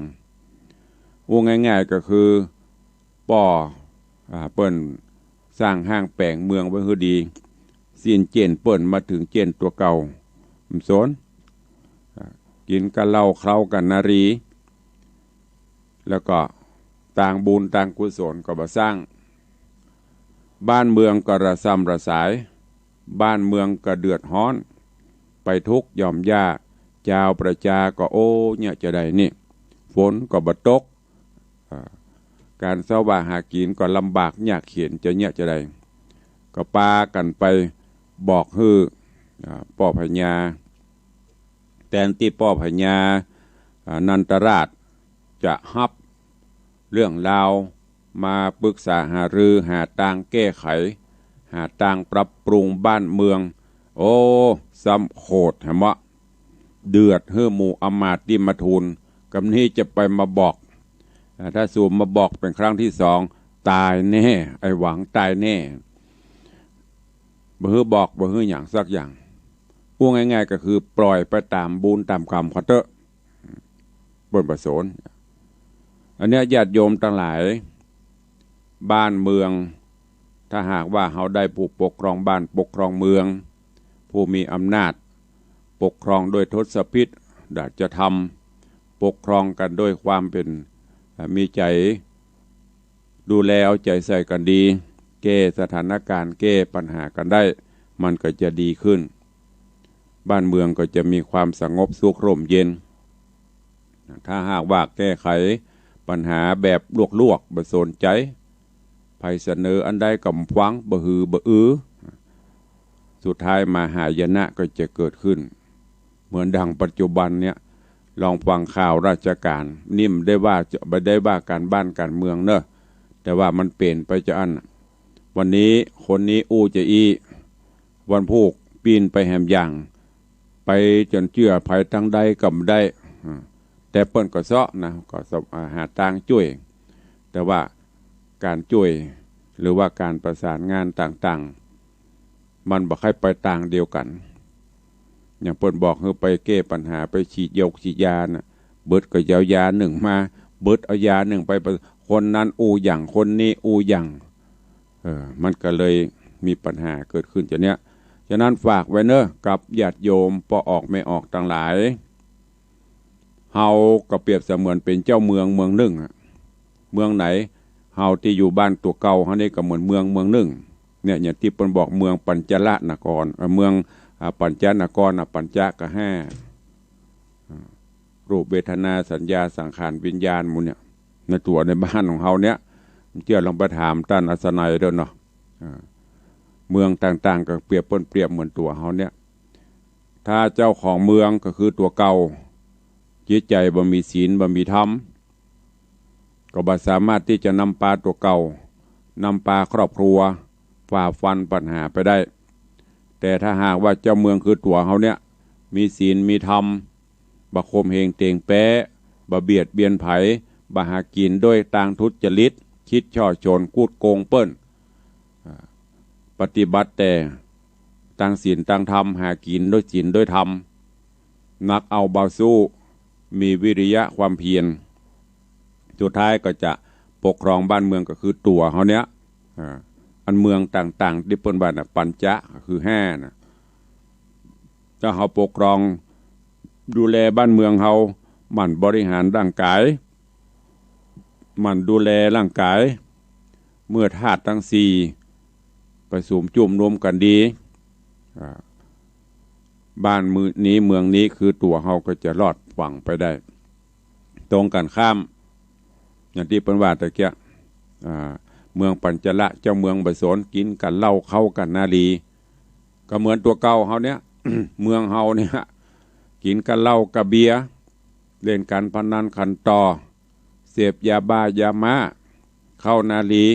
อู้ง่ายๆ ก็คือ ป้อ อ่า เปิ้นสร้างห้างแป๋งเมืองไว้หื้อดี สิ้นเจ้นเปิ้นมาเถิงเจ้นตั๋วเก่า บ่สน อ่า กิ๋นกาเหล้าเคล้ากับนารี แล้วก็ตางบุญตางกุศลก็บ่สร้าง บ้านเมืองก็ระส่ำระสาย บ้านเมืองก็เดือดฮ้อน ไปทุกข์หย่อมยาก จาวประจาก็ โอ้ เยียะจาใดนี่ ฝนก็บ่ตก อ่า ก๋านเซาะหากิ๋นก็ลำบากยากเข็ญ จะเยียะจาใด ก็ปากั๋นไปบอกหื้อ อ่า ป้อพญา แตนตี้ป้อพญา อ่า นันทราชจะฮับเรื่องราวมาปรึกษาหารือ หาตางแก้ไข หาตางปรับปรุงบ้านเมือง โอ้ ซ้ำโขดแหมวะ เดือดหื้อหมู่อำมาตย์ตี้มาทูล กำนี้จะไปมาบอก อ่า ถ้าสูมาบอกเป๋นครั้งตี้สอง ต๋ายแน่ ไอ้หวังต๋ายแน่ บ่หื้อบอก บ่หื้อหยังสักอย่าง อู้ง่ายๆ ก็คือปล่อยไปต๋ามบุญต๋ามกรรมเขาเต๊อะ เปิ้นบ่สน อันเนี้ยญาติโยมตังหลาย บ้านเมือง ถ้าหากว่าเฮาได้ผู้ปกครองบ้านปกครองเมือง ผู้มีอำนาจ ปกครองโดยทศพิธราชธรรม ปกครองกั๋นโดยความเป๋น เอ่อ มีใจ๋ ดูแลเอาใจ๋ใส่กั๋นดี แก้สถานก๋ารณ์ แก้ปัญหากั๋นได้ มันก็จะดีขึ้น บ้านเมืองก็จะมีความสงบสุขร่มเย็น ถ้าหากว่าแก้ไขปัญหาแบบลวกๆ บ่สนใจ๋ ใผเสนออันใดก็บ่ฟัง บ่หือบ่อือ สุดท้ายมาหายนะก็จะเกิดขึ้น เหมือนดังปัจจุบันเนี่ย ลองฟังข่าวราชก๋ารณ์ นี่บ่ได้ว่าจะ บ่ได้ว่าก๋านบ้านก๋านเมืองเนอะ แต่ว่ามันเป๋นไปจาอั้น วันนี้คนนี้อู้จาอี้ วันพูกปี้นไปแหมอย่าง ไปจ๋นเจื้อใผตังใดก็บ่ได้ อ่า แต่เปิ้นก็เซาะนะ ก็เซาะ อ่า หาตางจ้วย แต่ว่าก๋านจ้วย หรือว่าก๋านประสานงานต่างๆ มันบ่ใค่ไปตางเดียวกั๋น อย่างเปิ้นบอกหื้อไปแก้ปัญหา ไปฉีดยงฉีดยาน่ะ เบิดก็เอายานึ่งมา เบิดเอายานึ่งไป คนนั้นอู้หยัง คนนี้อู้หยัง เออ มันก็เลยมีปัญหาเกิดขึ้นจาเนี้ย ฉะนั้นฝากไว้เนอะ กับญาติโยมป้อออกแม่ออกตังหลาย เฮาก็เปรียบเสมือนเป๋นเจ้าเมืองเมืองนึ่งอะ เมืองไหน เฮาตี้อยู่บ้านตั๋วเก่าเฮานี่ก็เหมือนเมืองเมืองนึ่ง เนี่ย อย่างตี้เปิ้นบอกเมืองปัญจละนคร เอ่อ เมือง อ่า ปัญจนครน่ะ ปัญจะก็ห้า อ่า รูป เวทนา สัญญา สังขาร วิญญาณ หมู่เนี่ย ในตั๋วในบ้านของเฮาเนี่ย เจื้อลองไปถามต้านอัศนัยเด้อเนาะ อ่า เมืองต่างๆ ก็เปรียบ เปิ้นเปรียบเหมือนตั๋วเฮาเนี่ย ถ้าเจ้าของเมืองก็คือตั๋วเก่า จิตใจ๋บ่มีศีล บ่มีธรรม ก็บ่สามารถตี้จะนำปาตั๋วเก่า นำปาครอบครัว ฝ่าฟันปัญหาไปได้ แต่ถ้าหากว่าเจ้าเมืองคือตั๋วเฮาเนี่ย มีศีลมีธรรม บ่ข่มเหงเต๋งแป๊ะ บ่เบียดเบียนใผ บ่หากิ๋นโดยตางทุจริต คิดฉ้อฉล กูดโกงเปิ้น อ่า ปฏิบัติแต่ตางศีลตางธรรม หากิ๋นโดยศีลโดยธรรม หนักเอาเบาสู้ มีวิริยะความเพียร สุดท้ายก็จะปกครองบ้านเมืองก็คือตั๋วเฮาเนี่ย อ่า อันเมืองต่างๆ ตี้เปิ้นว่าน่ะ ปัญจะ ก็คือห้าน่ะ ถ้าเฮาปกครองดูแลบ้านเมืองเฮา หมั่นบริหารร่างก๋าย หมั่นดูแลร่างก๋าย เมื่อธาตุตังสี่ประสุมจุมนุมกั๋นดี อ่า บ้านเมืองนี้เมืองนี้คือตั๋วเฮาก็จะรอดฟังไปได้ ตรงกั๋นข้าม อย่างตี้เปิ้นว่าตะเกียะ อ่า เมืองปัญจละ เจ้าเมืองบ่สน กิ๋นกับเหล้าเข้ากับนารี ก็เหมือนตั๋วเก่าเฮาเนี่ย เมืองเฮาเนี่ย กิ๋นกับเหล้ากับเบียร์ เล่นก๋านพนันขันต่อ เสพยาบ้ายาม้า เข้านารี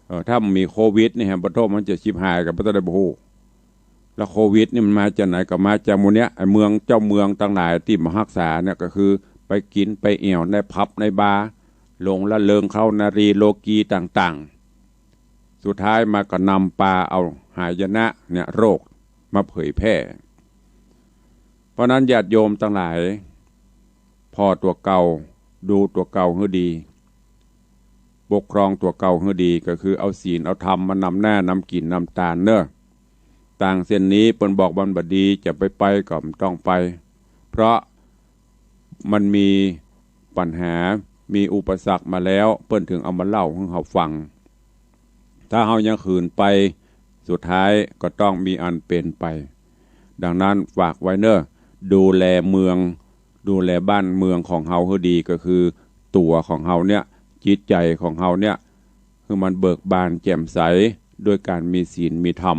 เอ่อ ถ้าบ่มีโควิดนี่ฮะ ปะโถ มันจะฉิบหายกั๋นไปตางใดบ่ฮู้ แล้วโควิดนี่มันมาจากไหน ก็มาจากหมู่เนี้ย ไอ้เมืองเจ้าเมืองตังหลายตี้บ่ฮักษาเนี่ย ก็คือไปกิ๋นไปแอ่วในผับในบาร์ หลงละเริงเข้านารีโลกีต่างๆ สุดท้ายมาก็นำปาเอาหายนะเนี่ย โรคมาเผยแพร่ เพราะนั้นญาติโยมตังหลาย ผ่อตั๋วเก่า ดูตั๋วเก่าหื้อดี ปกครองตั๋วเก่าหื้อดี ก็คือเอาศีลเอาธรรมมานำหน้านำกิ๋นนำตานเน่อ ตางเส้นนี้เปิ้นบอกว่ามันบ่ดี จะไปไปก็บ่ต้องไป เพราะมันมีปัญหา มีอุปสรรคมาแล้ว เปิ้นถึงเอามาเล่าหื้อเฮาฟัง ถ้าเฮายังขืนไป สุดท้ายก็ต้องมีอันเป๋นไป ดังนั้นฝากไว้เน่อ ดูแลเมือง ดูแลบ้านเมืองของเฮาหื้อดี ก็คือตั๋วของเฮาเนี่ย จิตใจ๋ของเฮาเนี่ย หื้อมันเบิกบานแจ่มใส ด้วยก๋านมีศีลมีธรรม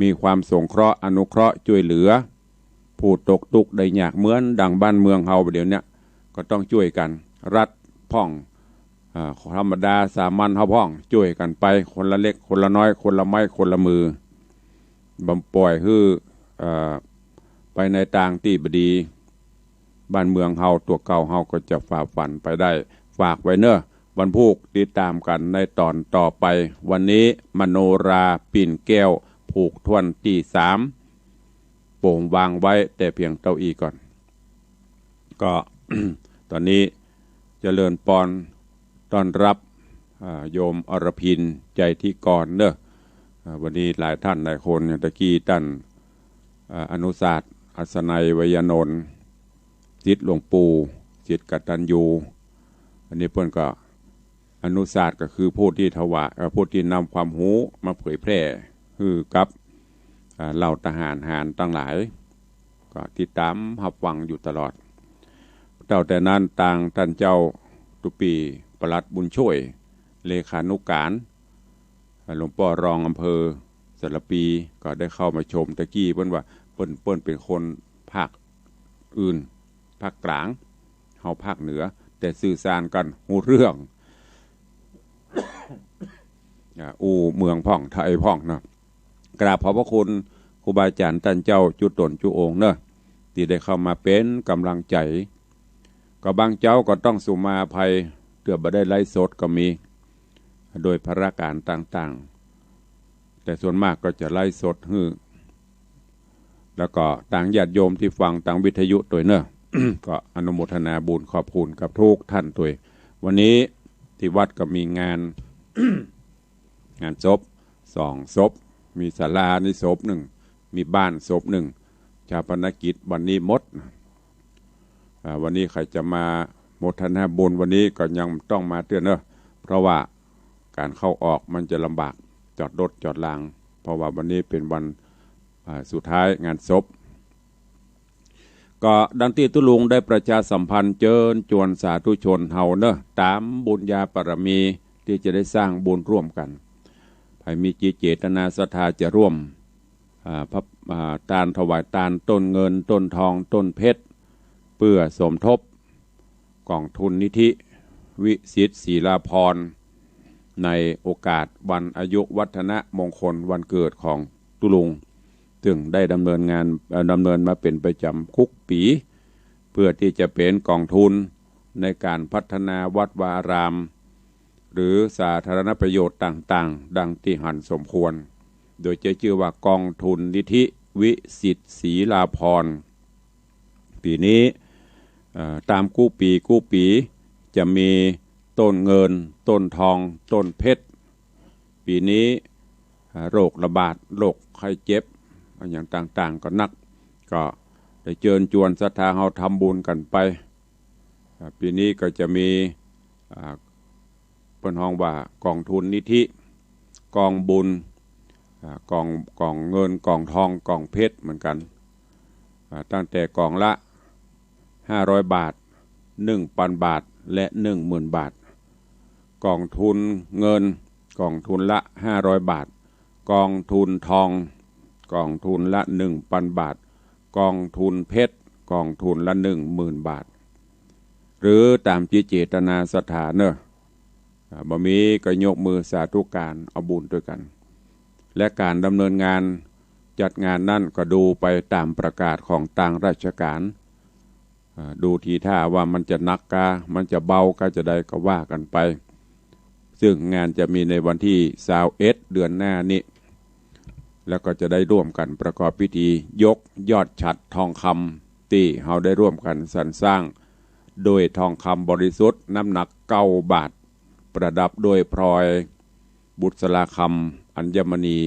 มีความสงเคราะห์อนุเคราะห์จ้วยเหลือ ผู้ตกตุ๊กข์ได้ยาก เหมือนดังบ้านเมืองเฮาบ่าเดี่ยวเนี้ย ก็ต้องจ้วยกั๋น รัฐพ่อง อ่า ธรรมดาสามัญเฮาพ่อง จ้วยกั๋นไป คนละเล็กคนละน้อย คนละไม้คนละมือ บ่ป่อยหื้อ เอ่อ ไปในตางตี้บ่ดี บ้านเมืองเฮาตั๋วเก่าเฮาก็จะฝ่าฟันไปได้ ฝากไว้เน่อ วันพูกติดต๋ามกั๋นในต๋อนต่อไป วันนี้มโนราปิ่นแก้วผูกถ้วนตี้สาม ผมวางไว้แต่เพียงเต้าอี้ก่อน ก็ ต๋อนนี้เจริญปอนต้อนฮับ อ่า โยมอรพิน ใจธิกรเน่อ อ่า วันนี้หลายต้านหลายคน อย่างตะกี้ต้าน อ่า อนุศาสน์ อัศนัย ไวยานนท์ ศิษย์หลวงปู่ ศิษย์กตัญญู อันนี้เปิ้นก็ อนุศาสน์ก็คือผู้ตี้ถวาย เอ่อ ผู้ตี้นำความฮู้มาเผยแพร่หื้อกับ อ่า เหล่าทหารหาญตังหลาย ก็ติดต๋ามฮับฟังอยู่ตลอด ตั้งแต่นั้นตางต้านเจ้าตุปี ปลัดบุญช่วย เลขานุก๋าน อ่า หลวงป้อรองอำเภอสารภี ก็ได้เข้ามาชม ตะกี้เปิ้นว่าเปิ้น เปิ้นเป๋นคนภาคอื่น ภาคก๋าง เฮาภาคเหนือ แต่สื่อสารกั๋นฮู้เรื่อง อ่า อู้เมืองพ่อง ไทยพ่องเนาะ กราบขอบพระคุณครูบาอาจ๋ารย์ต้านเจ้าจุ๊ต๋นจุ๊องค์เนาะ ตี้ได้เข้ามาเป๋นก๋ำลังใจ๋ ก็บางเจ้าก็ต้องสุมาอภัย เตื้อบ่ได้ไลฟ์สดก็มี โดยภารก๋านต่างๆ แต่ส่วนมากก็จะไลฟ์สดหื้อ แล้วก็ตางญาติโยมตี้ฟังตางวิทยุตวยเนาะ ก็อนุโมทนาบุญขอบคุณกับทุกท่านตวย วันนี้ตี้วัดก็มีงาน งานศพสองศพ มีศาลานี่ศพนึ่ง มีบ้านศพนึ่ง ฌาปนกิจวันนี้หมด อ่า วันนี้ใผจะมาโมทนาบุญวันนี้ก็ยังต้องมาเตื้อเนาะ เพราะว่าก๋านเข้าออกมันจะลำบาก จอดรถจอดลาง เพราะว่าวันนี้เป๋นวัน อ่า สุดท้ายงานศพ ก็ดังตี้ตุ๊ลุงได้ประชาสัมพันธ์เจิญจวนสาธุชนเฮาเนาะ ต๋ามบุญญาบารมีตี้จะได้สร้างบุญร่วมกั๋น ใผมีจิตเจตนาศรัทธาจะร่วม อ่า พระ อ่า ตานถวายตานต้นเงิน ต้นทอง ต้นเพชร เปื้อสมทบก๋องทุนนิธิวิสิทธิ์ศรีลาภรณ์ ในโอกาสวันอายุวัฒนมงคลวันเกิดของตุ๊ลุง ซึ่งได้ดำเนินงาน เอ่อ ดำเนินมาเป๋นประจ๋ำกู้ปี๋ เพื่อตี้จะเป๋นก๋องทุนในก๋านพัฒนาวัดวาอาราม หรือสาธารณประโยชน์ต่างๆ ดังตี้หันสมควร โดยใจ๊จื้อว่าก๋องทุนนิธิวิสิทธิ์ศรีลาภรณ์ ปี๋นี้ เอ่อ ต๋ามกู้ปี๋ กู้ปี๋จะมีต้นเงิน ต้นทอง ต้นเพชร ปี๋นี้ อ่า โรคระบาด โรคไข้เจ็บ อะหยังต่างๆ ก็นัก ก็ได้เจิญจวนศรัทธาเฮาทำบุญกั๋นไป อ่า ปี๋นี้ก็จะมี อ่า เปิ้นฮ้องว่าก๋องทุนนิธิ ก๋องบุญ อ่า ก๋อง ก๋องเงิน ก๋องทอง ก๋องเพชรเหมือนกั๋น อ่า ตั้งแต่ก๋องละ ห้าร้อยบาท หนึ่งปันบาท และ หนึ่งหมื่นบาท ก๋องทุนเงิน ก๋องทุนละ ห้าร้อยบาท ก๋องทุนทอง ก๋องทุนละ หนึ่งปันบาท ก๋องทุนเพชร ก๋องทุนละ หนึ่งหมื่นบาท หรือต๋ามจิตเจตนาศรัทธาเน่อ อ่า บ่มีก็ยกมือสาธุก๋านเอาบุญตวยกั๋น และก๋านดำเนินงานจัดงานนั้นก็ดูไปต๋ามประกาศของตางราชก๋าน อ่า ดูทีท่าว่ามันจะหนักกา มันจะเบากาจาใดก็ว่ากั๋นไป ซึ่งงานจะมีในวันตี้ซาวเอ็ด เดือนหน้านี้ แล้วก็จะได้ร่วมกั๋นประกอบพิธียกยอดฉัตรทองคำตี้เฮาได้ร่วมกั๋นสรรสร้าง โดยทองคำบริสุทธิ์น้ำหนักเก้าบาท ประดับด้วยพลอยบุษราคำ อัญมณี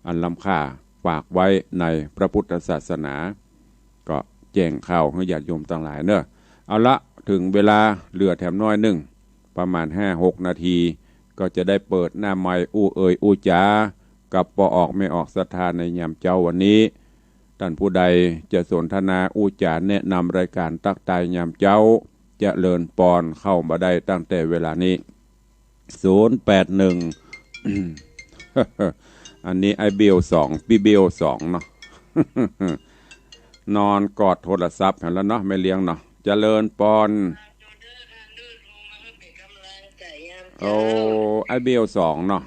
อันล้ำค่า ฝากไว้ในพระพุทธศาสนา ก็แจ้งข่าวหื้อญาติโยมตังหลายเน่อ เอาละ เถิงเวลาเหลือแถมน้อยนึ่ง ประมาณห้าหกนาที ก็จะได้เปิดหน้าไมค์อู้เอ่ยอู้จ๋ากับป้อออกแม่ออกศรัทธาในยามเจ๊าวันนี้ ต้านผู้ใดจะสนทนาอู้จ๋าแนะนำรายก๋านตั๊กตายยามเจ๊า เจริญปอน เข้ามาได้ตั้งแต่เวลานี้ ศูนย์แปดหนึ่ง อันนี้ไอ้เบลสอง ปี้เบลสองเนาะ นอนกอดโทรศัพท์หั้นแล้วเนาะ แม่เลี้ยงเนาะ เจริญปอน โอ้ ไอ้เบลสองเนาะ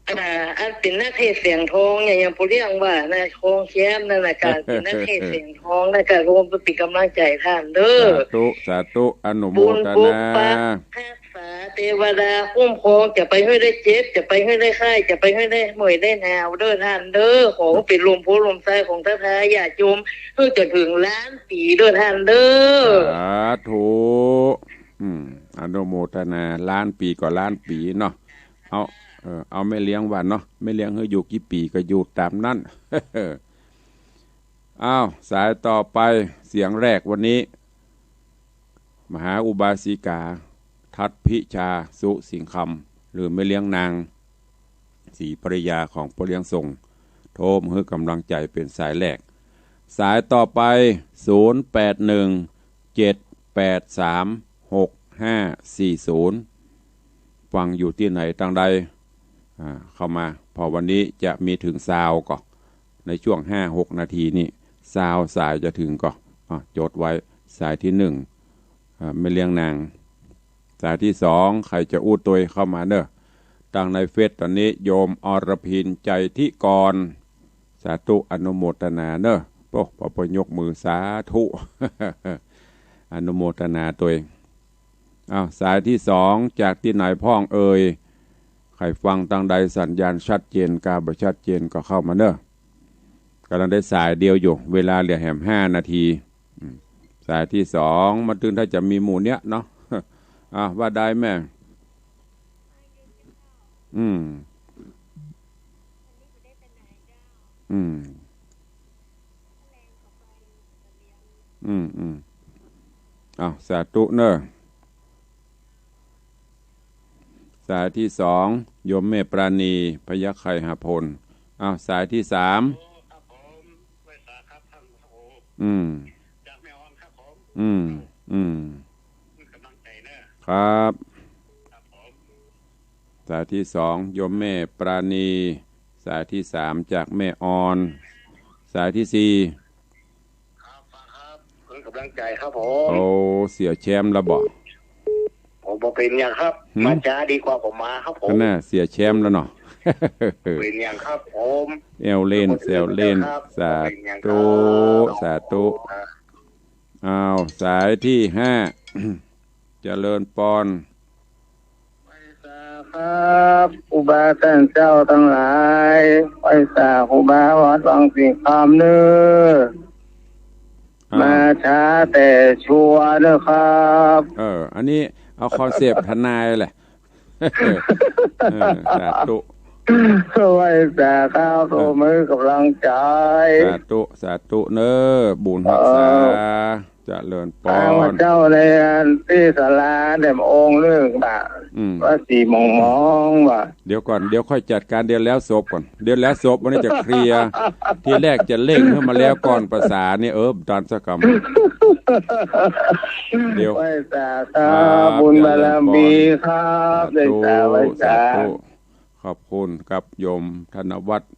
อ่า อันเป๋นนักเทศน์เสียงทองเนี่ย อย่างป้อเลี้ยงว่านะ คองแค้มนั่นน่ะ ก๋านเป๋นนักเทศน์เสียงทองนะ ก็ร่วมเป๋นก๋ำลังใจ๋ต้านเน่อ สาธุ สาธุ อนุโมทนา บุญปกปักรักษา เตวดาคุ้มครอง จะไปหื้อได้เจ็บ จะไปหื้อได้ไข้ จะไปหื้อได้เมื่อยได้หนาวเน่อต้านเน่อ ขอหื้อเป๋นลมโพธิ์ลมไทรของศรัทธาญาติโยม หื้อจะเถิงล้านปี๋เน่อต้านเน่อ สาธุ อืม อนุโมทนา ล้านปี๋ก็ล้านปี๋เนาะ เอา เออ เอาแม่เลี้ยงว่าเนาะ แม่เลี้ยงหื้ออยู่กี่ปี๋ก็อยู่ต๋ามนั้น อ้าว สายต่อไป เสียงแรกวันนี้ มหาอุบาสิกา ทัศน์พิชา สุสิงห์คำ หรือแม่เลี้ยงนาง ศรีภริยาของป้อเลี้ยงส่ง โทรมาหื้อก๋ำลังใจ๋เป๋นสายแรก สายต่อไป ศูนย์แปดหนึ่ง เจ็ดแปดสาม หกห้าสี่ศูนย์ ฟังอยู่ตี้ไหนตังใด อ่า เข้ามา เพราะวันนี้จะมีเถิงซาวก่อ ในช่วงห้าหกนาทีนี้ ซาวสายจะเถิงก่อ อ่ะ จดไว้ สายตี้หนึ่ง อ่า แม่เลี้ยงนาง สายตี้สอง ใผจะอู้ตวยเข้ามาเน่อ ตางในเฟซต๋อนนี้ โยมอรพิน ใจธิกร สาธุ อนุโมทนาเน่อ โอ้ ป้อเปิ้นยกมือ สาธุ อนุโมทนาตวย อ้าว สายตี้สอง จากตี้ไหนพ่องเอ่ย ใผฟังตางใดสัญญาณชัดเจนกาบ่ชัดเจนก็เข้ามาเน่อ ก๋ำลังได้สายเดียวอยู่ เวลาเหลือแหมห้านาที อืม สายตี้สอง มาตึงถ้าจะมีหมู่เนี้ยเนาะ อ่ะ ว่าได้แม่ อืม อืม อืม อืม อ้าว สาธุเน่อ สายตี้สอง โยมแม่ปราณี พยัคฆ์ไคหพล อ้าว สายตี้สาม ครับผม ไหว้สาครับท่าน ครับผม อืม จากแม่ออนครับผม อืม อืม กำลังใจเนอะ ครับ ครับผม สายตี้สอง โยมแม่ปราณี สายตี้สาม จากแม่ออน สายตี้สี่ ครับ ฟังครับ เป็นกำลังใจครับผม โอ้ เสียแชมป์แล้วบ่ ผมบ่เป็นหยังครับ หืม มาจ๊าดีกว่าผมมาครับผม ก็น่าเสียแชมป์แล้วเนาะ เป๋นอย่างครับผม แซวเล่น แซวเล่น สาธุ สาธุ อ้าว สายตี้ห้า เจริญปอน ไหว้สาครับ ครูบาต้านเจ้าตังหลาย ไหว้สาครูบาวัดวังสิงห์คำเน้อ อ้าว มาช้าแต่ชัวร์เน้อครับ เออ อันนี้เอาคอนเซปต์ทนายแหละ เออ สาธุ ไหว้สาครับ เออ ผมให้กำลังใจ๋ สาธุ สาธุเน้อ บุญฮักษา เออ เจริญปอน ข้าพเจ้าในอันตี้ศาลาแหลมองค์เน้อบ่ะ อืม ว่าสี่โมงมองบ่ะ เดี๋ยวก่อน เดี๋ยวค่อยจัดก๋านเดียวแล้วศพก่อน เดี๋ยวแล้วศพวันนี้จะเคลียร์ ทีแรกจะเร่งหื้อมาแล้วก่อนประสานนี่ เออ ตันสักกำ เดี๋ยว ไหว้สาครับ ครับ บุญบารมีครับ เจริญปอน สาธุ ไหว้สา ไหว้สา สาธุ ขอบคุณครับโยมธนวัฒน์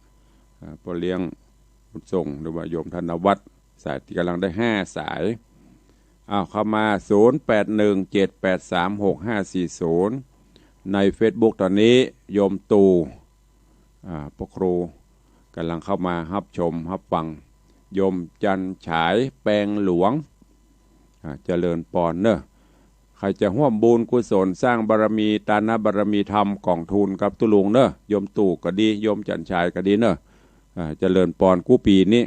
อ่า ป้อเลี้ยงบุญส่ง หรือว่าโยมธนวัฒน์ สายตี้ก่ำลังได้ห้าสาย อ้าว เข้ามา ศูนย์แปดหนึ่งเจ็ดแปดสามหกห้าสี่ศูนย์ ในเฟซบุ๊กต๋อนนี้โยมตู่ อ่า ป้อครูก่ำลังเข้ามาฮับชมฮับฟัง โยมจันทร์ฉายแปงหลวง อ่า เจริญปอนเน้อ ใผจะฮ่วมบุญกุศลสร้างบารมี ตานบารมีธรรมก๋องทุนกับตุ๊ลุงเน้อ โยมตู่ก็ดี โยมจันทร์ฉายก็ดีเน้อ อ่า เจริญปอน กู้ปี๋นี้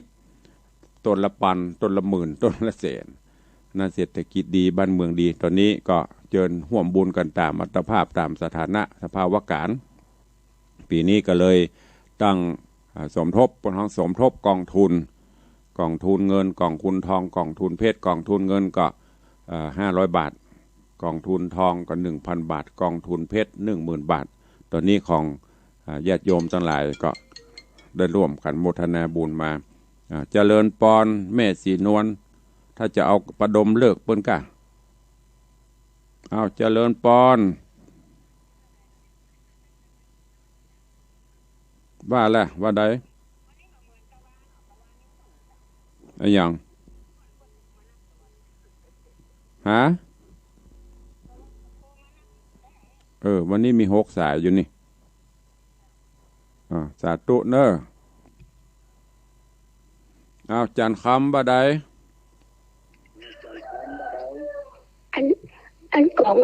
ต้นละปัน ต้นละหมื่น ต้นละแสน นะ เศรษฐกิจดี บ้านเมืองดี ต๋อนนี้ก็เจิญฮ่วมบุญกั๋นต๋ามอัตภาพ ต๋ามสถานะสภาวะก๋าร ปี๋นี้ก็เลยตั้ง อ่า สมทบ ปนห้องสมทบก๋องทุน ก๋องทุนเงิน ก๋องทุนทอง ก๋องทุนเพชร ก๋องทุนเงินก็ เอ่อ ห้าร้อยบาท ก๋องทุนทองก็หนึ่งพันบาท ก๋องทุนเพชรหนึ่งหมื่นบาท ต๋อนนี้ของ อ่า ญาติโยมตังหลายก็ได้ร่วมกั๋นโมทนาบุญมา อ่า เจริญปอนแม่ศรีนวล ถ้าจะเอาประดมฤกษ์เปิ้นก่ะ อ้าว เจริญปอน ว่าแหละ ว่าใด อะหยัง ฮะ เออ วันนี้มีหกสายอยู่นี่ อ่า สาธุเน้อ อ้าว จันทร์คำ ว่าใด อัน อันก๋อง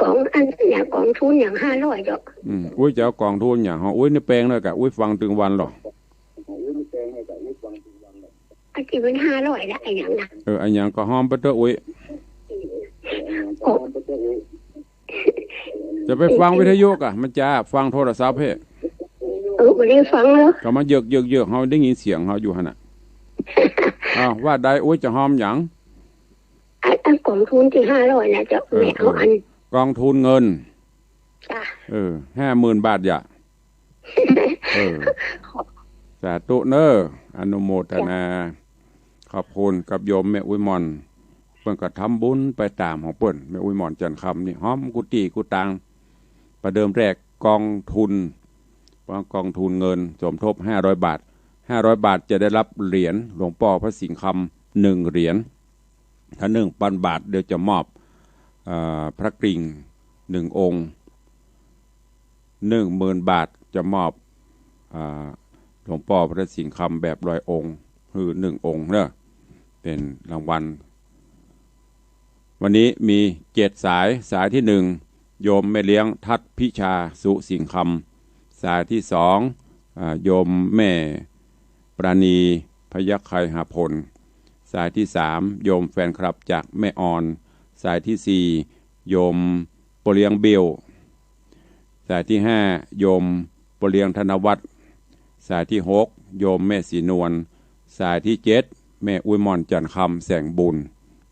ก๋อง อันเนี่ย ก๋องทุนอย่างห้าร้อยเจ้า อืม อุ๊ย จะเอาก๋องทุนอย่าง หออุ๊ยนี่แปลงเลยก่ะ อุ๊ยฟังตึงวันหรอ อันตี้มันห้าร้อยละ อะหยังนะ เออ อะหยังก็ฮ้อมไปเต๊อะอุ๊ย ก๋อง จะไปฟังวิทยุก่ะ มันจะฟังโทรศัพท์เฮ้ เออ บ่ได้ฟังแล้ว ก็มาเยือกๆๆ เฮาได้ยินเสียงเฮาอยู่หั่นน่ะ อ้าว ว่าใดอุ๊ย จะฮ้อมหยัง อัน อันก๋องทุนตี้ห้าร้อยนะเจ้า เออ แม่เอา เออ อัน ก๋องทุนเงิน จ้ะ เออ ห้าหมื่นบาทอย่า เออ สาธุเน้อ อนุโมทนา ขอบคุณกับโยมแม่อุ๊ยหม่อน เปิ้นก็ทำบุญไปต๋ามของเปิ้น แม่อุ๊ยหม่อนจันทร์คำนี่ ฮ้อมกู้ตี้กู้ตาง ประเดิมแรกก๋องทุน ก๋องทุนเงินสมทบห้าร้อยบาท ห้าร้อยบาทจะได้รับเหรียญหลวงป้อพระสิงห์คำหนึ่งเหรียญ ถ้าหนึ่งปันบาทเดี๋ยวจะมอบ เอ่อ พระกริ่งหนึ่งองค์ หนึ่งหมื่นบาทจะมอบ อ่า หลวงป้อพระสิงห์คำแบบลอยองค์ คือหนึ่งองค์เน้อ เป๋นรางวัล วันนี้มีเจ็ดสาย สายตี้หนึ่ง โยมแม่เลี้ยงทัดพิชา สุสิงห์คำ สายตี้สอง อ่า โยมแม่ปราณี พยัคฆไคหาผล สายตี้สาม โยมแฟนคลับจากแม่ออน สายตี้สี่ โยมป้อเลี้ยงเบี้ยว สายตี้ห้า โยมป้อเลี้ยงธนวัฒน์ สายตี้หก โยมแม่ศรีนวล สายตี้เจ็ด แม่อุ๊ยหม่อนจันทร์คำแสงบุญ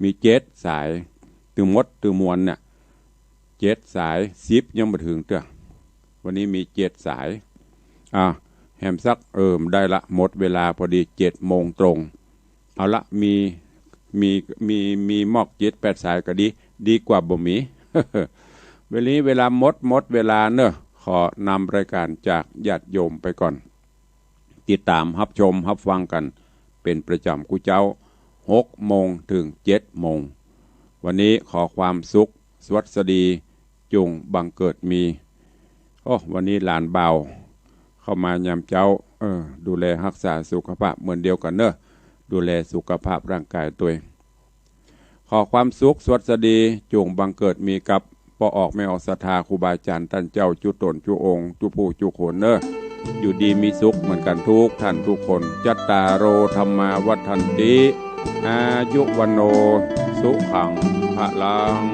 มีเจ็ดสาย ตึงหมดตึงมวลเนี่ย เจ็ดสาย สิบยังบ่เถิงเตื้อ วันนี้มีเจ็ดสาย อ่ะ แหมสัก เออ ได้ละ หมดเวลาพอดี เจ็ดโมงตรง เอาละ มี มี มี มีมอกเจ็ดแปดสายก็ดี ดีกว่าบ่มี วันนี้เวลาหมด หมดเวลาเน้อ ขอนำรายก๋านจากญาติโยมไปก่อน ติดต๋ามฮับชมฮับฟังกั๋นเป๋นประจ๋ำกู้เจ๊า หกโมงเถิงเจ็ดโมง วันนี้ขอความสุขสวัสดีจุ่งบังเกิดมี โอ้ วันนี้หลานบ่าว เข้ามายามเจ๊า เออ ดูแลฮักษาสุขภาพเหมือนเดียวกั๋นเนาะ ดูแลสุขภาพร่างกายตวย ขอความสุขสวัสดี จุ่งบังเกิดมีกับป้อออกแม่ออกศรัทธาครูบาอาจ๋ารย์ต้านเจ้าจุ๊ต๋นจุ๊องค์จุ๊ผู้จุ๊คนเนาะ อยู่ดีมีสุขเหมือนกั๋นทุกท่านทุกคน จัตตาโร ธัมมา วัฑฒันติ อายุ วัณโณ สุขัง พลัง